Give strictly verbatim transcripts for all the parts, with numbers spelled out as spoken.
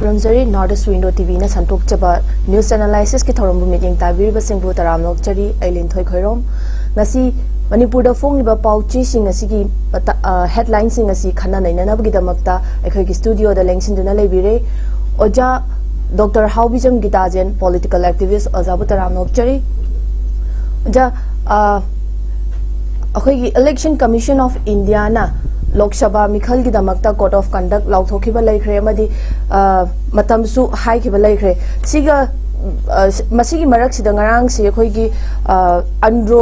ꯈꯨꯔꯨꯝꯖꯔꯤ꯫ North East Window T ꯚꯤꯅ ꯁꯟꯗꯣꯛꯆꯕ news analysisꯀꯤ ꯊꯧꯔꯝꯕꯨ ꯃꯤꯠꯌꯦꯡ ꯇꯥꯕꯤꯔꯤꯕꯁꯤꯡꯕꯨ ꯇꯔꯥꯝꯅ ꯑꯣꯛꯆꯔꯤ꯫ ꯑꯩ ꯂꯤꯟꯊꯣꯏ ꯈꯣꯏꯔꯣꯝ꯫ ꯉꯁꯤ ꯃꯅꯤꯄꯨꯔꯗ ꯐꯣꯡꯂꯤꯕ ꯄꯥꯎꯆꯦꯁꯤꯡ ꯑꯁꯤꯒꯤ ꯃꯇꯥ-, ꯑ, headlineꯁꯤꯡ ꯑꯁꯤ ꯈꯟꯅ ꯅꯩꯅꯅꯕꯒꯤꯗꯃꯛꯇ ꯑꯩꯈꯣꯏꯒꯤ studioꯗ ꯂꯦꯡꯁꯤꯟꯗꯨꯅ ꯂꯩꯕꯤꯔꯦ ꯑꯣꯖꯥ ꯗꯣꯛꯇꯔ ꯍꯥꯎꯕꯤꯖꯝ ꯒꯤꯇꯥꯖꯦꯟ, political activist, ꯑꯣꯖꯥꯕꯨ ꯇꯔꯥꯝꯅ ꯑꯣꯛꯆꯔꯤ꯫ ꯑꯣꯖꯥ, ꯑ, ꯑꯩꯈꯣꯏꯒꯤ Election Commission of Indiaꯅ Lok Sabha ꯃꯤꯈꯜꯒꯤꯗꯃꯛꯇ code of conduct ꯂꯥꯎꯊꯣꯛꯈꯤꯕ ꯂꯩꯈ꯭ꯔꯦ ꯑꯃꯗꯤ, ꯑ, ꯃꯇꯝꯁꯨ ꯍꯥꯏꯈꯤꯕ ꯂꯩꯈ꯭ꯔꯦ꯫ ꯁꯤꯒ, ꯑ, ꯃꯁꯤꯒꯤ ꯃꯔꯛꯁꯤꯗ ꯉꯔꯥꯡꯁꯤ ꯑꯩꯈꯣꯏꯒꯤ, ꯑ, ꯑꯟꯗ꯭ꯔꯣ,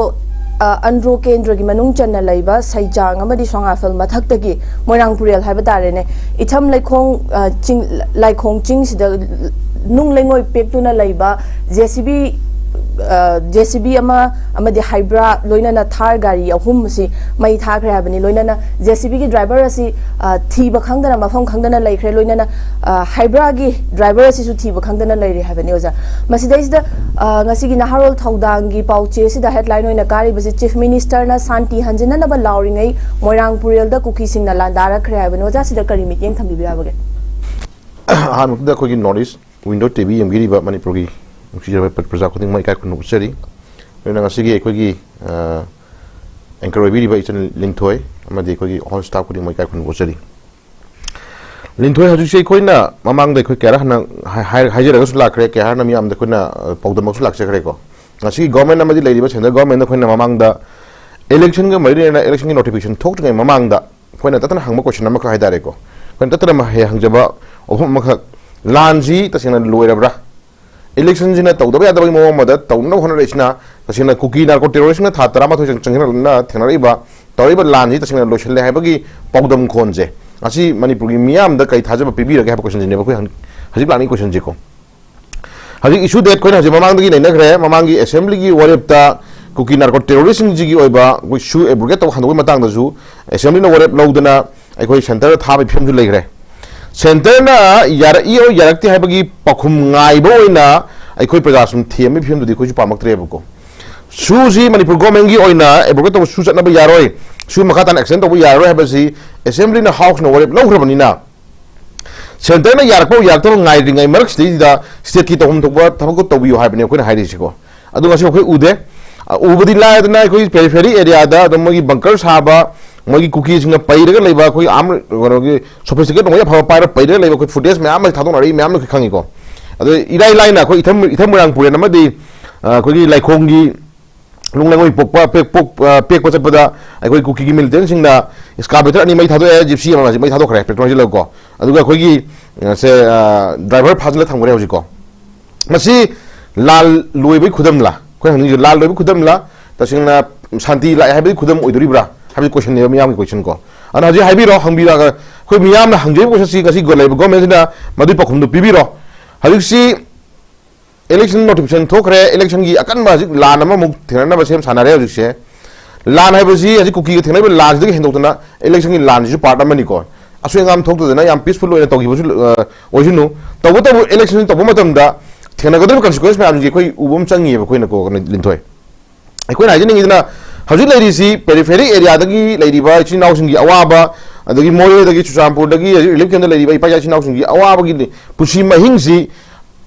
ꯑ, ꯑꯟꯗ꯭ꯔꯣ ꯀꯦꯟꯗ꯭ꯔꯒꯤ ꯃꯅꯨꯡ ꯆꯟꯅ ꯂꯩꯕ ꯁꯩꯖꯥꯡ ꯑꯃꯗꯤ ꯁꯣꯉꯥꯐꯦꯜ ꯃꯊꯛꯇꯒꯤ ꯃꯣꯏꯔꯥꯡ ꯄꯨꯔꯦꯜ ꯍꯥꯏꯕ ꯇꯥꯔꯦꯅꯦ, ꯏꯊꯝ ꯂꯩꯈꯣꯡ, ꯑ, ꯆꯤꯡ, ꯂꯥꯏꯈꯣꯡ ꯆꯤꯡꯁꯤꯗ ꯅꯨꯡ ꯂꯩꯉꯣꯏ ꯄꯦꯛꯇꯨꯅ ꯂꯩꯕ ꯖꯦ ꯁꯤ ꯕꯤ, ꯑ, ꯖꯦ ꯁꯤ ꯕꯤ ꯑꯃ ꯑꯃꯗꯤ ꯍꯥꯏꯕ꯭ꯔꯥ ꯂꯣꯏꯅꯅ ꯊꯥꯔ ꯒꯥꯔꯤ ꯑꯍꯨꯝ ꯑꯁꯤ ꯃꯩ ꯊꯥꯈ꯭ꯔꯦ ꯍꯥꯏꯕꯅꯤ꯫ ꯂꯣꯏꯅꯅ ꯖꯦ ꯁꯤ ꯕꯤꯒꯤ driver ꯑꯁꯤ, ꯑ, ꯊꯤꯕ ꯈꯪꯗꯅ ꯃꯐꯝ ꯈꯪꯗꯅ ꯂꯩꯈ꯭ꯔꯦ꯫ ꯂꯣꯏꯅꯅ, ꯑ, ꯍꯥꯏꯕ꯭ꯔꯥꯒꯤ driver ꯑꯁꯤꯁꯨ ꯊꯤꯕ ꯈꯪꯗꯅ ꯂꯩꯔꯦ ꯍꯥꯏꯕꯅꯤ ꯑꯣꯖꯥ꯫ ꯃꯁꯤꯗꯩꯁꯤꯗ, ꯑ, ꯉꯁꯤꯒꯤ ꯅꯍꯥꯔꯣꯜ ꯊꯧꯗꯥꯡꯒꯤ ꯄꯥꯎꯆꯦ ꯑꯁꯤꯗ headline ꯑꯣꯏꯅ ꯀꯥꯔꯤꯕꯁꯤ Chief Ministerꯅ ꯁꯥꯟꯇꯤ ꯍꯟꯖꯤꯟꯅꯅꯕ ꯂꯥꯎꯔꯤꯉꯩ ꯃꯣꯏꯔꯥꯡ ꯄꯨꯔꯦꯜꯗ ꯀꯨꯀꯤꯁꯤꯡꯅ ꯂꯥꯟꯗꯥꯔꯛꯈ꯭ꯔꯦ ꯍꯥꯏꯕꯅꯤ꯫ ꯑꯣꯖꯥ, ꯁꯤꯗ ꯀꯔꯤ ꯃꯤꯠꯌꯦꯡ ꯊꯝꯕꯤꯕ ꯌꯥꯕꯒꯦ? ꯑꯍꯥꯟꯕꯗ ꯑꯩꯈꯣꯏꯒꯤ North East Window T V ꯌꯦꯡꯕꯤꯔꯤꯕ ꯃꯅꯤꯄꯨꯔꯒꯤ ꯅꯨꯡꯁꯤꯖꯔꯕ ꯄ꯭ꯔꯖꯥ ꯈꯨꯗꯤꯡꯃꯛ ꯏꯀꯥꯏ ꯈꯨꯝꯅꯕ ꯎꯠꯆꯔꯤ꯫ ꯑꯗꯨꯅ ꯉꯁꯤꯒꯤ ꯑꯩꯈꯣꯏꯒꯤ, ꯑ, anchor ꯑꯣꯏꯕꯤꯔꯤꯕ ꯏꯆꯟ ꯂꯤꯟꯊꯣꯏ ꯑꯃꯗꯤ ꯑꯩꯈꯣꯏꯒꯤ all staff ꯈꯨꯗꯤꯡꯃꯛ ꯏꯀꯥꯏ ꯈꯨꯝꯅꯕ ꯎꯠꯆꯔꯤ꯫ ꯂꯤꯟꯊꯣꯏ, ꯍꯧꯖꯤꯛꯁꯦ ꯑꯩꯈꯣꯏꯅ ꯃꯃꯥꯡꯗ ꯑꯩꯈꯣꯏ ꯀꯌꯥꯔꯛ ꯍꯟꯅ ꯍꯥꯏ-, ꯍꯥꯏ-, ꯍꯥꯏꯖꯔꯒꯁꯨ ꯂꯥꯛꯈ꯭ꯔꯦ, ꯀꯌꯥꯔꯛꯅ ꯃꯤꯌꯥꯝꯗ ꯑꯩꯈꯣꯏꯅ, ꯑ, ꯄꯥꯎꯗꯝꯃꯛꯁꯨ ꯂꯥꯛꯆꯈ꯭ꯔꯦꯀꯣ꯫ ꯉꯁꯤꯒꯤ government ꯑꯃꯗꯤ ꯂꯩꯔꯤꯕ central governmentꯅ ꯑꯩꯈꯣꯏꯅ ꯃꯃꯥꯡꯗ electionꯒ ꯃꯔꯤ ꯂꯩꯅꯅ electionꯒꯤ notification ꯊꯣꯛꯇ꯭ꯔꯤꯉꯩ ꯃꯃꯥꯡꯗ ꯑꯩꯈꯣꯏꯅ ꯇꯠꯇꯅ ꯍꯪꯕ question ꯑꯃꯈꯛ ꯍꯥꯏꯇꯥꯔꯦꯀꯣ, ꯑꯩꯈꯣꯏꯅ ꯇꯠꯇꯅ ꯍ-, ꯍꯪꯖꯕ ꯋꯥꯐꯝ ꯑꯃꯈꯛ, ꯂꯥꯟꯁꯤ ꯇꯁꯦꯡꯅ ꯂꯣꯏꯔꯕ꯭ꯔꯥ? Electionꯁꯤꯅ ꯇꯧꯗꯕ ꯌꯥꯗꯕꯒꯤ ꯃꯑꯣꯡ ꯑꯃꯗ ꯇꯧꯅꯕ ꯍꯣꯠꯅꯔꯛꯏꯁꯤꯅ ꯇꯁꯦꯡꯅ ꯀꯨꯀꯤ narco terroristꯅ ꯊꯥ ꯇꯔꯥꯃꯥꯊꯣꯏ ꯆꯪ-, ꯆꯪꯁꯤꯜꯂꯛꯂꯗꯨꯅ ꯊꯦꯡꯅꯔꯛꯏꯕ ꯇꯧꯔꯛꯏꯕ ꯂꯥꯟꯁꯤ ꯇꯁꯦꯡꯅ ꯂꯣꯏꯁꯤꯜꯂꯦ ꯍꯥꯏꯕꯒꯤ ꯄꯥꯎꯗꯝ ꯈꯣꯟꯁꯦ ꯑꯁꯤ ꯃꯅꯤꯄꯨꯔꯒꯤ ꯃꯤꯌꯥꯝꯗ ꯀꯩ ꯊꯥꯖꯕ ꯄꯤꯕꯤꯔꯒꯦ ꯍꯥꯏꯕ questionꯁꯤꯅꯦꯕ ꯑꯩꯈꯣꯏ ꯍꯪ-, ꯍꯧꯖꯤꯛ ꯂꯥꯛꯅꯤꯡꯉꯤ questionꯁꯦꯀꯣ꯫ ꯍꯧꯖꯤꯛ issue date ꯑꯩꯈꯣꯏꯅ ꯍꯧꯖꯤꯛ ꯃꯃꯥꯡꯗꯒꯤ ꯅꯩꯅꯈ꯭ꯔꯦ꯫ ꯃꯃꯥꯡꯒꯤ assemblyꯒꯤ ꯋꯥꯔꯦꯞꯇ ꯀꯨꯀꯤ narco terroristꯁꯤꯡꯁꯤꯒꯤ ꯑꯣꯏꯕ ꯑꯩꯈꯣꯏ ꯁꯨ abrogate ꯇꯧꯕ ꯍꯟꯗꯣꯛꯄꯒꯤ ꯃꯇꯥꯡꯗꯁꯨ assemblyꯅ ꯋꯥꯔꯦꯞ ꯂꯧꯗꯅ ꯑꯩꯈꯣꯏ centreꯗ ꯊꯥꯕꯒꯤ ꯐꯤꯕꯝꯁꯨ ꯂꯩꯈ꯭ꯔꯦ꯫ Centreꯅ ꯌꯥꯔꯛꯏ ꯑꯣꯔ ꯌꯥꯔꯛꯇꯦ ꯍꯥꯏꯕꯒꯤ ꯄꯥꯎꯈꯨꯝ ꯉꯥꯏꯕ ꯑꯣꯏꯅ ꯑꯩꯈꯣꯏ ꯄ꯭ꯔꯖꯥ ꯁꯨꯝ ꯊꯦꯝꯕꯒꯤ ꯐꯤꯕꯝꯗꯨꯗꯤ ꯑꯩꯈꯣꯏꯁꯨ ꯄꯥꯝꯃꯛꯇ꯭ꯔꯦꯕꯀꯣ꯫ ꯁꯨꯁꯤ ꯃꯅꯤꯄꯨꯔ governmentꯀꯤ ꯑꯣꯏꯅ abrogate ꯇꯧꯕ ꯁꯨ ꯆꯠꯅꯕ ꯌꯥꯔꯣꯏ, ꯁꯨ ꯃꯈꯥ ꯇꯥꯅ extend ꯇꯧꯕ ꯌꯥꯔꯣꯏ ꯍꯥꯏꯕꯁꯤ assemblyꯅ houseꯅ ꯋꯥꯔꯦꯞ ꯂꯧꯈ꯭ꯔꯕꯅꯤꯅ, ꯁꯦꯟꯇꯔꯅ ꯌꯥꯔꯛꯄ ꯌꯥꯔꯛꯇꯕ ꯉꯥꯏꯔꯤꯉꯩ ꯃꯔꯛꯁꯤꯗꯩꯗ ꯁ꯭ꯇꯦꯠꯀꯤ ꯇꯧꯐꯝ ꯊꯣꯛꯄ ꯊꯕꯛꯇꯣ ꯇꯧꯕꯤꯌꯨ ꯍꯥꯏꯕꯅꯦ ꯑꯩꯈꯣꯏꯅ ꯍꯥꯏꯔꯤꯁꯤꯀꯣ꯫ ꯑꯗꯨ ꯉꯁꯤ ꯑꯩꯈꯣꯏ ꯎꯗꯦ꯫ ꯑ, ꯎꯕꯗꯤ ꯂꯥꯏꯗꯅ ꯑꯩꯈꯣꯏ ꯄꯦꯔꯤꯐꯦꯔꯤ ꯑꯦꯔꯤꯌꯥꯗ ꯑꯗꯨꯝ ꯃꯣꯏꯒꯤ ꯕꯪꯀꯔ ꯁꯥꯕ, ꯃꯣꯏꯒꯤ ꯀꯨꯀꯤꯁꯤꯡꯅ ꯄꯩꯔꯒ ꯂꯩꯕ, ꯑꯩꯈꯣꯏ ꯑꯥꯔꯝ ꯀꯩꯅꯣꯒꯤ ꯁꯣꯐꯤꯁꯇꯤꯀꯦꯠ ꯃꯌꯥꯝ ꯑꯃ ꯊꯥꯗꯣꯛꯅꯔꯛꯏ ꯃꯌꯥꯝ ꯑꯃ ꯈꯪꯉꯤꯀꯣ꯫ ꯑꯗꯣ ꯏꯔꯥꯏ ꯂꯥꯏꯅ ꯑꯩꯈꯣꯏ ꯏꯊꯝ ꯏꯊꯝ ꯃꯣꯏꯔꯥꯡꯄꯨꯔꯦꯟ ꯑꯃꯗꯤ, ꯑ, ꯑꯩꯈꯣꯏꯒꯤ ꯂꯥꯏꯈꯣꯡꯒꯤ ꯅꯨꯡ ꯂꯩꯉꯣꯏ ꯄꯣꯛꯄ ꯄꯦꯛ- ꯄꯣꯛ- ꯑ, ꯄꯦꯛꯄ ꯆꯠꯄꯗ ꯑꯩꯈꯣꯏ ꯀꯨꯀꯤꯒꯤ ꯃꯤꯂꯤꯇꯦꯟꯁꯤꯡꯅ ꯏꯁꯀꯥꯕꯦꯇꯔ ꯑꯅꯤ ꯃꯩ ꯊꯥꯗꯣꯛꯑꯦ, ꯖꯤꯞꯁꯤ ꯑꯃ ꯃꯩ ꯊꯥꯗꯣꯛꯈ꯭ꯔꯦ, ꯄꯦꯇ꯭ꯔꯣꯜ ꯍꯩꯖꯤꯜꯂꯒꯀꯣ꯫ ꯑꯗꯨꯒ ꯑꯩꯈꯣꯏꯒꯤ, ꯑ, ꯁꯦ, ꯑ, ꯗ꯭ꯔꯥꯏꯚꯔ ꯐꯥꯖꯤꯜꯂ ꯊꯝꯈ꯭ꯔꯦ ꯍꯧꯖꯤꯛꯀꯣ꯫ ꯃꯁꯤ ꯂꯥꯜ ꯂꯣꯏꯕꯒꯤ ꯈꯨꯗꯝꯂ? ꯑꯩꯈꯣꯏ ꯍꯪꯅꯤꯡꯉꯤꯁꯦ ꯂꯥꯜ ꯂꯣꯏꯕꯒꯤ ꯈꯨꯗꯝꯂ? ꯇꯁꯦꯡꯅ ꯁꯥꯟꯇꯤ ꯂꯥꯛꯑꯦ ꯍꯥꯏꯕꯒꯤ ꯈꯨꯗꯝ ꯑꯣꯏꯗꯣꯔꯤꯕ꯭ꯔꯥ ꯍꯥꯏꯕꯒꯤ ꯀꯣꯏꯁꯟꯅꯦꯕ, ꯃꯤꯌꯥꯝꯒꯤ ꯀꯣꯏꯁꯟ ꯀꯣ꯫ ꯑꯗꯨꯅ ꯍꯧꯖꯤꯛ ꯍꯥꯏꯕꯤꯔꯣ, ꯍꯪꯕꯤꯔꯒ ꯑꯩꯈꯣꯏ ꯃꯤꯌꯥꯝꯅ ꯍꯪꯖꯔꯤꯕ ꯀꯣꯏꯁꯟꯁꯤ ꯉꯁꯤ ꯂꯩꯔꯤꯕ ꯒꯣꯔꯃꯦꯟꯁꯤꯅ ꯃꯗꯨꯒꯤ ꯄꯥꯎꯈꯨꯝꯗꯨ ꯄꯤꯕꯤꯔꯣ꯫ ꯍꯧꯖꯤꯛꯁꯤ ꯏꯂꯦꯛꯁꯟ ꯅꯣꯇꯤꯐꯤꯀꯦꯁꯟ ꯊꯣꯛꯈ꯭ꯔꯦ, ꯏꯂꯦꯛꯁꯟꯒꯤ ꯑꯀꯟꯕ ꯍꯧꯖꯤꯛ ꯂꯥꯟ ꯑꯃꯃꯨꯛ ꯊꯦꯡꯅꯅꯕ ꯁꯦꯝ ꯁꯥꯟꯅꯔꯦ ꯍꯧꯖꯤꯛꯁꯦ꯫ ꯂꯥꯟ ꯍꯥꯏꯕꯁꯤ ꯍꯧꯖꯤꯛ ꯀꯨꯀꯤꯒ ꯊꯦꯡꯅꯔꯤꯕ ꯂꯥꯟꯁꯤꯗꯒꯤ ꯍꯦꯟꯗꯣꯛꯇꯅ ꯏꯂꯦꯛꯁꯟꯒꯤ ꯂꯥꯟꯁꯤꯁꯨ ꯄꯥꯔꯠ ꯑꯃꯅꯤꯀꯣ꯫ ꯑꯁꯣꯏ ꯑꯉꯥꯝ ꯊꯣꯛꯇꯗꯅ ꯌꯥꯝ ꯄꯤꯁꯐꯨꯜ ꯑꯣꯏꯅ ꯇꯧꯈꯤꯕꯁꯨ, ꯑ, ꯑꯣꯏꯁꯅꯨ꯫ ꯇꯧꯕꯇꯕꯨ ꯏꯂꯦꯛꯁꯟ ꯇꯧꯕ ꯃꯇꯝꯗ ꯊꯦꯡꯅꯒꯗꯧꯔꯤꯕ ꯀꯟꯁꯤꯀ꯭ꯋꯦꯟꯁ ꯃꯌꯥꯝꯁꯤ ꯑꯩꯈꯣꯏ ꯎꯕ ꯑꯃ ꯆꯪꯉꯤꯑꯕ ꯑꯩꯈꯣꯏꯅꯀꯣ, ꯀꯩꯅꯣ, ꯂꯤꯟꯊꯣꯏ꯫ ꯑꯩꯈꯣꯏꯅ ꯍꯥꯏꯖꯅꯤꯡꯉꯤꯗꯅ ꯍꯧꯖꯤꯛ ꯂꯩꯔꯤꯁꯤ ꯄꯦꯔꯤꯐꯦꯔꯤ ꯑꯦꯔꯤꯌꯥꯗꯒꯤ ꯂꯩꯔꯤꯕ ꯏꯆꯤꯟ ꯏꯅꯥꯎꯁꯤꯡꯒꯤ ꯑꯋꯥꯕ, ꯑꯗꯒꯤ ꯃꯣꯔꯦꯗꯒꯤ ꯆꯨꯔꯆꯥꯟꯄꯨꯔꯗꯒꯤ ꯍꯧꯖꯤꯛ ꯔꯤꯂꯤꯐ ꯀꯦꯝꯞꯇ ꯂꯩꯔꯤꯕ ꯏꯄꯥ ꯏꯆꯥ ꯏꯆꯤꯟ ꯏꯅꯥꯎꯁꯤꯡꯒꯤ ꯑꯋꯥꯕꯒꯤ ꯄꯨꯟꯁꯤ ꯃꯍꯤꯡꯁꯤ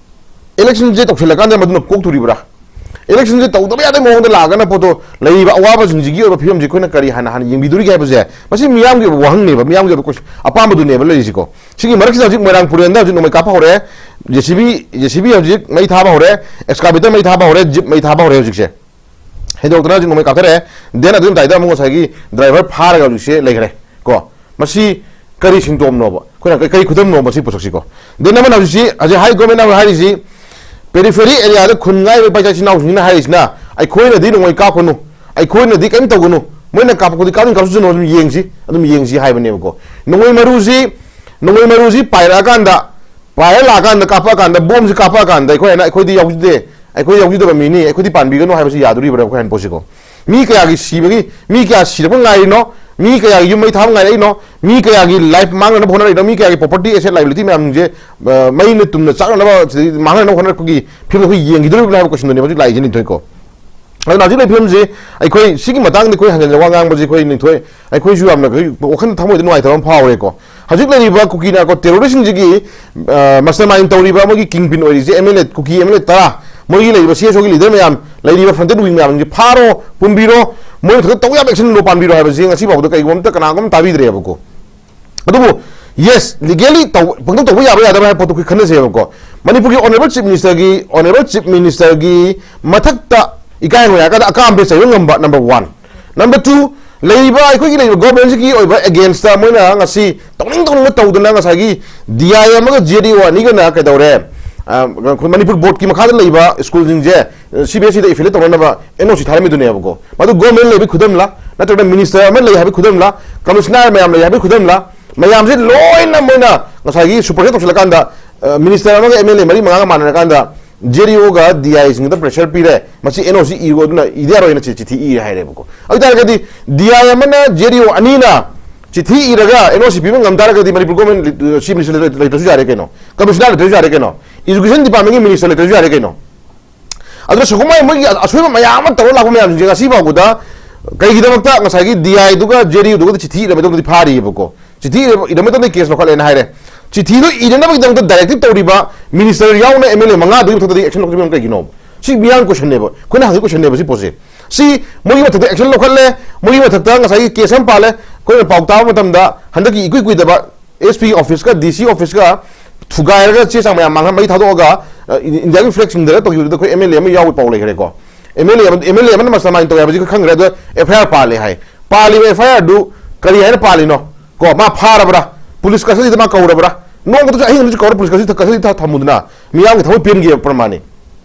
ꯏꯂꯦꯛꯁꯟꯁꯦ ꯇꯧꯁꯤꯜꯂꯀꯥꯟꯗ ꯃꯗꯨꯅ ꯀꯣꯛꯇꯣꯔꯤꯕ꯭ꯔꯥ? ꯏꯂꯦꯛꯁꯟꯁꯦ ꯇꯧꯗꯕ ꯌꯥꯗꯕ ꯃꯑꯣꯡꯗ ꯂꯥꯛꯑꯒꯅ ꯄꯣꯠꯇꯣ ꯂꯩꯔꯤꯕ ꯑꯋꯥꯕꯁꯤꯡꯁꯤꯒꯤ ꯑꯣꯏꯕ ꯐꯤꯕꯝꯁꯦ ꯑꯩꯈꯣꯏꯅ ꯀꯔꯤ ꯍꯥꯟꯅ ꯍꯥꯟꯅ ꯌꯦꯡꯕꯤꯗꯣꯔꯤꯒꯦ ꯍꯥꯏꯕꯁꯦ ꯃꯁꯤ ꯃꯤꯌꯥꯝꯒꯤ ꯑꯣꯏꯕ ꯋꯥꯍꯪꯅꯦꯕ, ꯃꯤꯌꯥꯝꯒꯤ ꯑꯣꯏꯕ ꯀꯣꯏꯁꯟ, ꯑꯄꯥꯝꯕꯗꯨꯅꯦꯕ ꯂꯩꯔꯤꯁꯤꯀꯣ꯫ ꯁꯤꯒꯤ ꯃꯔꯛꯁꯤꯗ ꯍꯧꯖꯤꯛ ꯃꯣꯏꯔꯥꯡ ꯄꯨꯔꯦꯟꯗ ꯍꯧꯖꯤꯛ ꯅꯣꯡꯃꯩ ꯀꯥꯞꯄ ꯍꯧꯔꯦ, J C B, J C B ꯍꯧꯖꯤꯛ ꯃꯩ ꯊꯥꯕ ꯍꯧꯔꯦ, ꯑꯦꯛꯁꯀꯥꯕꯦꯇꯔ ꯃꯩ ꯊꯥꯕ ꯍꯧꯔꯦ, ꯖꯤꯞ ꯃꯩ ꯊꯥꯕ ꯍꯧꯔꯦ ꯍꯧꯖꯤꯛꯁꯦ꯫ ꯍꯦꯟꯗꯣꯛꯇꯅ ꯍꯧꯖꯤꯛ ꯅꯣꯡꯃꯩ ꯀꯥꯞꯊꯔꯛꯑꯦ꯫ ꯗꯦꯟ ꯑꯗꯨ ꯃꯇꯥꯏꯗ ꯑꯃꯨꯛ ꯉꯁꯥꯏꯒꯤ ꯗ꯭ꯔꯥꯏꯚꯔ ꯐꯥꯔꯒ ꯍꯧꯖꯤꯛꯁꯦ ꯂꯩꯈ꯭ꯔꯦ ꯀꯣ꯫ ꯃꯁꯤ ꯀꯔꯤ ꯁꯤꯝꯇꯣꯝꯅꯣꯕ? ꯑꯩꯈꯣꯏꯅ ꯀꯔꯤ, ꯀꯔꯤ ꯈꯨꯗꯝꯅꯣꯕ ꯃꯁꯤ ꯄꯣꯠꯁꯛꯁꯤꯀꯣ? ꯗꯦꯟ ꯑꯃꯅ ꯍꯧꯖꯤꯛꯁꯤ, ꯍꯧꯖꯤꯛ ꯍꯥꯏ ꯒꯣꯔꯃꯦꯟꯅ ꯍꯥꯏꯔꯤꯁꯤ ꯄꯦꯔꯤꯐꯦꯔꯤ ꯑꯦꯔꯤꯌꯥꯗ ꯈꯨꯟ ꯉꯥꯏꯕ ꯏꯄꯥ ꯏꯆꯥ ꯏꯆꯤꯟ ꯏꯅꯥꯎꯁꯤꯡꯁꯤꯅ ꯍꯥꯏꯔꯤꯁꯤꯅ ꯑꯩꯈꯣꯏꯅꯗꯤ ꯅꯣꯡꯃꯩ ꯀꯥꯞꯀꯅꯨ, ꯑꯩꯈꯣꯏꯅꯗꯤ ꯀꯔꯤꯝ ꯇꯧꯒꯅꯨ, ꯃꯣꯏꯅ ꯀꯥꯞꯄꯛꯄꯗꯤ ꯀꯥꯞꯅꯤꯡ ꯀꯥꯞꯁꯨꯅꯨ, ꯑꯗꯨꯝ ꯌꯦꯡꯁꯤ, ꯑꯗꯨꯝ ꯌꯦꯡꯁꯤ ꯍꯥꯏꯕꯅꯦꯕꯀꯣ꯫ ꯅꯣꯡꯃꯩ ꯃꯔꯨꯁꯤ, ꯅꯣꯡꯃꯩ ꯃꯔꯨꯁꯤ ꯄꯥꯏꯔꯛꯑꯀꯥꯟꯗ, ꯄꯥꯏꯔ ꯂꯥꯛꯑꯀꯥꯟꯗ, ꯀꯥꯞꯄꯛꯑꯀꯥꯟꯗ, ꯕꯣꯝꯁꯤ ꯀꯥꯞꯄꯛꯑꯀꯥꯟꯗ ꯑꯩꯈꯣꯏ ꯍꯥꯏꯅ ꯑꯩꯈꯣꯏꯗꯤ ꯌꯥꯎꯖꯗꯦ, ꯑꯩꯈꯣꯏ ꯌꯥꯎꯖꯗꯕ ꯃꯤꯅꯤ, ꯑꯩꯈꯣꯏꯗꯤ ꯄꯥꯟꯕꯤꯒꯅꯨ ꯍꯥꯏꯕꯁꯤ ꯌꯥꯗꯣꯔꯤꯕ꯭ꯔꯥ? ꯑꯩꯈꯣꯏ ꯍꯥꯏꯅ ꯄꯣꯠꯁꯤꯀꯣ꯫ ꯃꯤ ꯀꯌꯥꯒꯤ ꯁꯤꯕꯒꯤ, ꯃꯤ ꯀꯌꯥ ꯁꯤꯔꯛꯄ ꯉꯥꯏꯔꯤꯅꯣ? ꯃꯤ ꯀꯌꯥꯒꯤ ꯌꯨꯝ ꯃꯩ ꯊꯥꯕ ꯉꯥꯏꯔꯛꯏꯅꯣ? ꯃꯤ ꯀꯌꯥꯒꯤ ꯂꯥꯏꯐ ꯃꯥꯡꯅꯅꯕ ꯍꯣꯠꯅꯔꯛꯏꯅꯣ? ꯃꯤ ꯀꯌꯥꯒꯤ ꯄ꯭ꯔꯣꯄꯔꯇꯤ, ꯑꯦꯁꯦꯠ, ꯂꯥꯏꯕꯤꯂꯤꯇꯤ ꯃꯌꯥꯝꯁꯦ, ꯑ, ꯃꯩꯅ ꯇꯨꯝꯅ ꯆꯥꯛꯅꯅꯕ ꯁꯤꯗꯩ ꯃꯥꯡꯍꯟꯅꯕ ꯍꯣꯠꯅꯔꯛꯄꯒꯤ ꯐꯤꯕꯝꯗ ꯑꯩꯈꯣꯏ ꯌꯦꯡꯈꯤꯗꯣꯔꯤꯕ꯭ꯔꯥ ꯍꯥꯏꯕ ꯀꯣꯏꯁꯟꯗꯨꯅꯦꯕ ꯍꯧꯖꯤꯛ ꯂꯥꯛꯏꯁꯦ, ꯂꯤꯟꯊꯣꯏꯀꯣ꯫ ꯑꯗꯨꯅ ꯍꯧꯖꯤꯛ ꯂꯩꯔꯤꯕ ꯐꯤꯕꯝꯁꯤ, ꯑꯩꯈꯣꯏ ꯁꯤꯒꯤ ꯃꯇꯥꯡꯗ ꯑꯩꯈꯣꯏ ꯍꯟꯖꯤꯟ ꯍꯟꯖꯤꯟ ꯋꯥ ꯉꯥꯡꯕꯁꯤ ꯑꯩꯈꯣꯏ ꯅꯤꯡꯊꯣꯏ, ꯑꯩꯈꯣꯏꯁꯨ ꯌꯥꯝꯅ ꯑꯩꯈꯣꯏ ꯋꯥꯈꯜ ꯊꯃꯣꯏꯗ ꯅꯨꯡꯉꯥꯏꯇꯕ ꯑꯃ ꯐꯥꯎꯔꯦꯀꯣ꯫ ꯍꯧꯖꯤꯛ ꯂꯩꯔꯤꯕ ꯀꯨꯀꯤ ꯅꯥꯔꯀꯣ ꯇꯦꯔꯣꯔꯤꯁꯁꯤꯡꯁꯤꯒꯤ, ꯑ, ꯃꯁꯇꯔ ꯃꯥꯏꯟ ꯇꯧꯔꯤꯕ, ꯃꯣꯏꯒꯤ ꯀꯤꯡ ꯄꯤꯟ ꯑꯣꯏꯔꯤꯁꯦ ꯑꯦꯝ ꯑꯦꯜ ꯑꯦ, ꯀꯨꯀꯤ ꯑꯦꯝ ꯑꯦꯜ ꯑꯦ ꯇꯔꯥ, ꯃꯣꯏꯒꯤ ꯂꯩꯔꯤꯕ ꯁꯤ ꯑꯦꯁ ꯑꯣꯒꯤ ꯂꯤꯗꯔ ꯃꯌꯥꯝ, ꯂꯩꯔꯤꯕ ꯐ꯭ꯔꯟꯇꯦꯠ ꯋꯤꯡ ꯃꯌꯥꯝꯁꯦ ꯐꯥꯔꯣ, ꯄꯨꯟꯕꯤꯔꯣ, ꯃꯣꯏ ꯃꯊꯛꯇ ꯇꯧ ꯌꯥꯕ ꯑꯦꯛꯁꯟ ꯂꯧ ꯄꯥꯟꯕꯤꯔꯣ ꯍꯥꯏꯕꯁꯤ ꯉꯁꯤ ꯐꯥꯎꯕꯗ ꯀꯩꯒꯨꯝꯕ ꯑꯝꯇ ꯀꯅꯥꯒꯨꯝꯕ ꯇꯥꯕꯤꯗ꯭ꯔꯦꯕꯀꯣ꯫ ꯑꯗꯨꯕꯨ, ꯌꯦꯁ, ꯂꯤꯒꯦꯂꯤ ꯇꯧ-, ꯄꯪꯇꯧ ꯇꯧꯕ ꯌꯥꯕ ꯌꯥꯗꯕ ꯍꯥꯏꯕ ꯄꯣꯠꯇꯣ ꯑꯩꯈꯣꯏ ꯈꯟꯅꯁꯦꯕꯀꯣ꯫ ꯃꯅꯤꯄꯨꯔꯒꯤ ꯑꯣꯅꯔꯦꯕꯜ ꯆꯤꯐ ꯃꯤꯅꯤꯁꯇꯔꯒꯤ, ꯑꯣꯅꯔꯦꯕꯜ ꯆꯤꯐ ꯃꯤꯅꯤꯁꯇꯔꯒꯤ ꯃꯊꯛꯇ ꯏꯀꯥꯏ ꯍꯪꯉꯣꯏ ꯍꯥꯏꯔꯀꯥꯟꯗ ꯑꯀꯥꯝꯕ ꯆꯩꯕ ꯉꯝꯕ, ꯅꯝꯕꯔ ꯋꯥꯟ꯫ ꯅꯝꯕꯔ ꯇꯨ, ꯂꯩꯔꯤꯕ, ꯑꯩꯈꯣꯏꯒꯤ ꯂꯩꯔꯤꯕ ꯒꯣꯔꯃꯦꯟꯁꯤꯒꯤ ꯑꯣꯏꯕ ꯑꯦꯒꯦꯟꯁꯇ ꯃꯣꯏꯅ ꯉꯁꯤ ꯇꯧꯅꯤꯡ ꯇꯧꯅꯤꯡꯕ ꯇꯧꯗꯅ ꯉꯁꯥꯏꯒꯤ ꯗꯤ ꯑꯥꯏ ꯑꯃꯒ ꯖꯦ ꯗꯤ ꯑꯣ ꯑꯅꯤꯒꯅ ꯀꯩꯗꯧꯔꯦ? ꯑ, ꯑꯩꯈꯣꯏ ꯃꯅꯤꯄꯨꯔ ꯕꯣꯔꯗꯀꯤ ꯃꯈꯥꯗ ꯂꯩꯕ ꯁ꯭ꯀꯨꯜꯁꯤꯡꯁꯦ, ꯑ, ꯁꯤ ꯕꯤ ꯑꯦꯁ ꯏꯗ ꯑꯦꯐꯤꯂꯦꯠ ꯇꯧꯅꯅꯕ ꯑꯦꯟ ꯑꯣ ꯁꯤ ꯊꯥꯔꯝꯃꯤꯗꯨꯅꯦꯕꯀꯣ꯫ ꯃꯗꯨ ꯒꯣꯔꯃꯦꯟ ꯂꯩꯕꯒꯤ ꯈꯨꯗꯝꯂ, ꯅꯠꯇ꯭ꯔꯒꯅ ꯃꯤꯅꯤꯁꯇꯔ ꯑꯃ ꯂꯩ ꯍꯥꯏꯕꯒꯤ ꯈꯨꯗꯝꯂ, ꯀꯃꯤꯁꯅꯔ ꯃꯌꯥꯝ ꯂꯩ ꯍꯥꯏꯕꯒꯤ ꯈꯨꯗꯝꯂ, ꯃꯌꯥꯝꯁꯦ ꯂꯣꯏꯅ ꯃꯣꯏꯅ ꯉꯁꯥꯏꯒꯤ ꯁꯨꯄꯔꯁꯦꯠ ꯇꯧꯁꯤꯜꯂꯀꯥꯟꯗ, ꯑ, ꯃꯤꯅꯤꯁꯇꯔ ꯑꯃꯒ ꯑꯦꯝ ꯑꯦꯜ ꯑꯦ ꯃꯔꯤ ꯃꯉꯥꯒ ꯃꯥꯟꯅꯔꯀꯥꯟꯗ, ꯖꯦ ꯗꯤ ꯑꯣꯒ ꯗꯤ ꯑꯥꯏꯁꯤꯡꯗ ꯄ꯭ꯔꯦꯁꯔ ꯄꯤꯔꯦ, ꯃꯁꯤ ꯑꯦꯟ ꯑꯣ ꯁꯤ ꯏꯌꯨ, ꯑꯗꯨꯅ ꯏꯗ ꯌꯥꯔꯣꯏꯅ ꯆꯤ-, ꯆꯤꯊꯤ ꯏꯔꯦ ꯍꯥꯏꯔꯦꯕꯀꯣ꯫ ꯑꯗꯨ ꯑꯣꯏꯇꯥꯔꯒꯗꯤ ꯗꯤ ꯑꯥꯏ ꯑꯃꯅ ꯖꯦ ꯗꯤ ꯑꯣ ꯑꯅꯤꯅ ꯆꯤꯊꯤ ꯏꯔꯒ ꯑꯦꯟ ꯑꯣ ꯁꯤ ꯄꯤꯕ ꯉꯝ ꯇꯥꯔꯒꯗꯤ ꯃꯅꯤꯄꯨꯔ ꯒꯣꯔꯃꯦꯟ ꯂꯤ-, ꯆꯤꯐ ꯃꯤꯅꯤꯁꯇꯔ ꯂꯩ-, ꯂꯩꯇ꯭ꯔꯁꯨ ꯌꯥꯔꯦ ꯀꯩꯅꯣ, ꯀꯃꯤꯁꯅꯔ ꯂꯩꯇ꯭ꯔꯁꯨ ꯌꯥꯔꯦ ꯀꯩꯅꯣ, ꯏꯖꯨꯀꯦꯁꯟ ꯗꯤꯄꯥꯔꯠꯃꯦꯟꯒꯤ ꯃꯤꯅꯤꯁꯇꯔ ꯂꯩꯇ꯭ꯔꯁꯨ ꯌꯥꯔꯦ ꯀꯩꯅꯣ꯫ ꯑꯗꯨꯅ ꯁꯨꯒꯨꯝꯕ ꯃꯣꯏꯒꯤ ꯑꯁꯣꯏꯕ ꯃꯌꯥꯝ ꯑꯃ ꯇꯧꯔ ꯂꯥꯛꯄ ꯃꯌꯥꯝꯁꯤꯡꯁꯦ ꯉꯁꯤ ꯐꯥꯎꯕꯗ ꯀꯩꯒꯤꯗꯃꯛꯇ ꯉꯁꯥꯏꯒꯤ ꯗꯤ ꯑꯥꯏꯗꯨꯒ ꯖꯦ ꯗꯤ ꯌꯨꯗꯨꯒꯗꯤ ꯆꯤꯊꯤ ꯏꯔꯕ ꯃꯇꯨꯡꯗꯗꯤ ꯐꯥꯔꯤꯑꯕꯀꯣ? ꯆꯤꯊꯤ ꯏꯔꯕ, ꯏꯔꯕ ꯃꯇꯨꯡꯗ ꯀꯦꯁ ꯂꯧꯈꯠꯂꯦꯅ ꯍꯥꯏꯔꯦ꯫ ꯆꯤꯊꯤꯗꯣ ꯏꯅꯅꯕꯒꯤꯗꯃꯛꯇ ꯗꯥꯏꯔꯦꯛꯇꯤꯚ ꯇꯧꯔꯤꯕ ꯃꯤꯅꯤꯁꯇꯔ ꯌꯥꯎꯅ ꯑꯦꯝ ꯑꯦꯜ ꯑꯦ ꯃꯉꯥꯗꯨꯒꯤ ꯃꯊꯛꯇꯗꯤ ꯑꯦꯛꯁꯟ ꯂꯧꯈꯠꯄ ꯀꯩꯒꯤꯅꯣ? ꯁꯤ ꯃꯤꯌꯥꯝ ꯀꯣꯏꯁꯟꯅꯦꯕ, ꯑꯩꯈꯣꯏꯅ ꯍꯪꯉꯤ ꯀꯣꯏꯁꯟꯅꯦꯕ ꯁꯤ ꯄꯣꯠꯁꯦ꯫ ꯁꯤ ꯃꯣꯏꯒꯤ ꯃꯊꯛꯇ ꯑꯦꯛꯁꯟ ꯂꯧꯈꯠꯂꯦ, ꯃꯣꯏꯒꯤ ꯃꯊꯛꯇ ꯉꯁꯥꯏꯒꯤ ꯀꯦꯁ ꯑꯃ ꯄꯥꯜꯂꯦ꯫ ꯑꯩꯈꯣꯏꯅ ꯄꯥꯎ ꯇꯥꯕ ꯃꯇꯝꯗ ꯍꯟꯗꯛꯀꯤ ꯏꯀꯨꯏ ꯀꯨꯏꯗꯕ ꯑꯦꯁ ꯄꯤ ꯑꯣꯐꯤꯁꯀ ꯗꯤ ꯁꯤ ꯑꯣꯐꯤꯁꯀ ꯊꯨꯒꯥꯏꯔꯒ ꯆꯦ ꯆꯥꯡ ꯃꯌꯥꯝ ꯃꯥꯡꯍꯟ, ꯃꯩ ꯊꯥꯗꯣꯛꯑꯒ, ꯑ, ꯏꯟ-, ꯏꯟꯗꯤꯌꯥꯒꯤ ꯐ꯭ꯂꯦꯒ ꯆꯤꯡꯊꯔꯒ ꯇꯧꯈꯤꯕꯗꯨꯗ ꯑꯩꯈꯣꯏ ꯑꯦꯝ ꯑꯦꯜ ꯑꯦ ꯑꯃ ꯌꯥꯎꯕ ꯄꯥꯎ ꯂꯩꯈ꯭ꯔꯦꯀꯣ꯫ ꯑꯦꯝ ꯑꯦꯜ ꯑꯦ ꯑꯃ, ꯑꯦꯝ ꯑꯦꯜ ꯑꯦ ꯑꯃꯅ ꯃꯁꯇꯔ ꯃꯥꯏꯟ ꯇꯧꯋꯦ ꯍꯥꯏꯕꯁꯤ ꯑꯩꯈꯣꯏ ꯈꯪꯈ꯭ꯔꯦ꯫ ꯑꯗꯣ ꯑꯦꯐ ꯑꯥꯏ ꯑꯥꯔ ꯄꯥꯜꯂꯦ ꯍꯥꯏ꯫ ꯄꯥꯜꯂꯤꯕ ꯑꯦꯐ ꯑꯥꯏ ꯑꯥꯔꯗꯨ ꯀꯔꯤ ꯍꯥꯏꯅ ꯄꯥꯜꯂꯤꯅꯣ? ꯀꯣ, ꯃꯥ ꯐꯥꯔꯕ꯭ꯔꯥ? ꯄꯨꯂꯤꯁ ꯀꯁꯇꯗꯤꯗ ꯃꯥ ꯀꯧꯔꯕ꯭ꯔꯥ? ꯅꯣꯡꯃꯇꯁꯨ ꯑꯍꯤꯡ ꯑꯃꯁꯨ ꯀꯧꯔ ꯄꯨꯂꯤꯁ ꯀꯁꯇꯗꯤ, ꯀꯁꯇꯗꯤ ꯊ-, ꯊꯝꯃꯨꯗꯅ ꯃꯤꯌꯥꯝꯒꯤ ꯊꯃꯣꯏ ꯄꯦꯟꯒꯦꯕ ꯄ꯭ꯔꯃꯥꯅꯤ꯫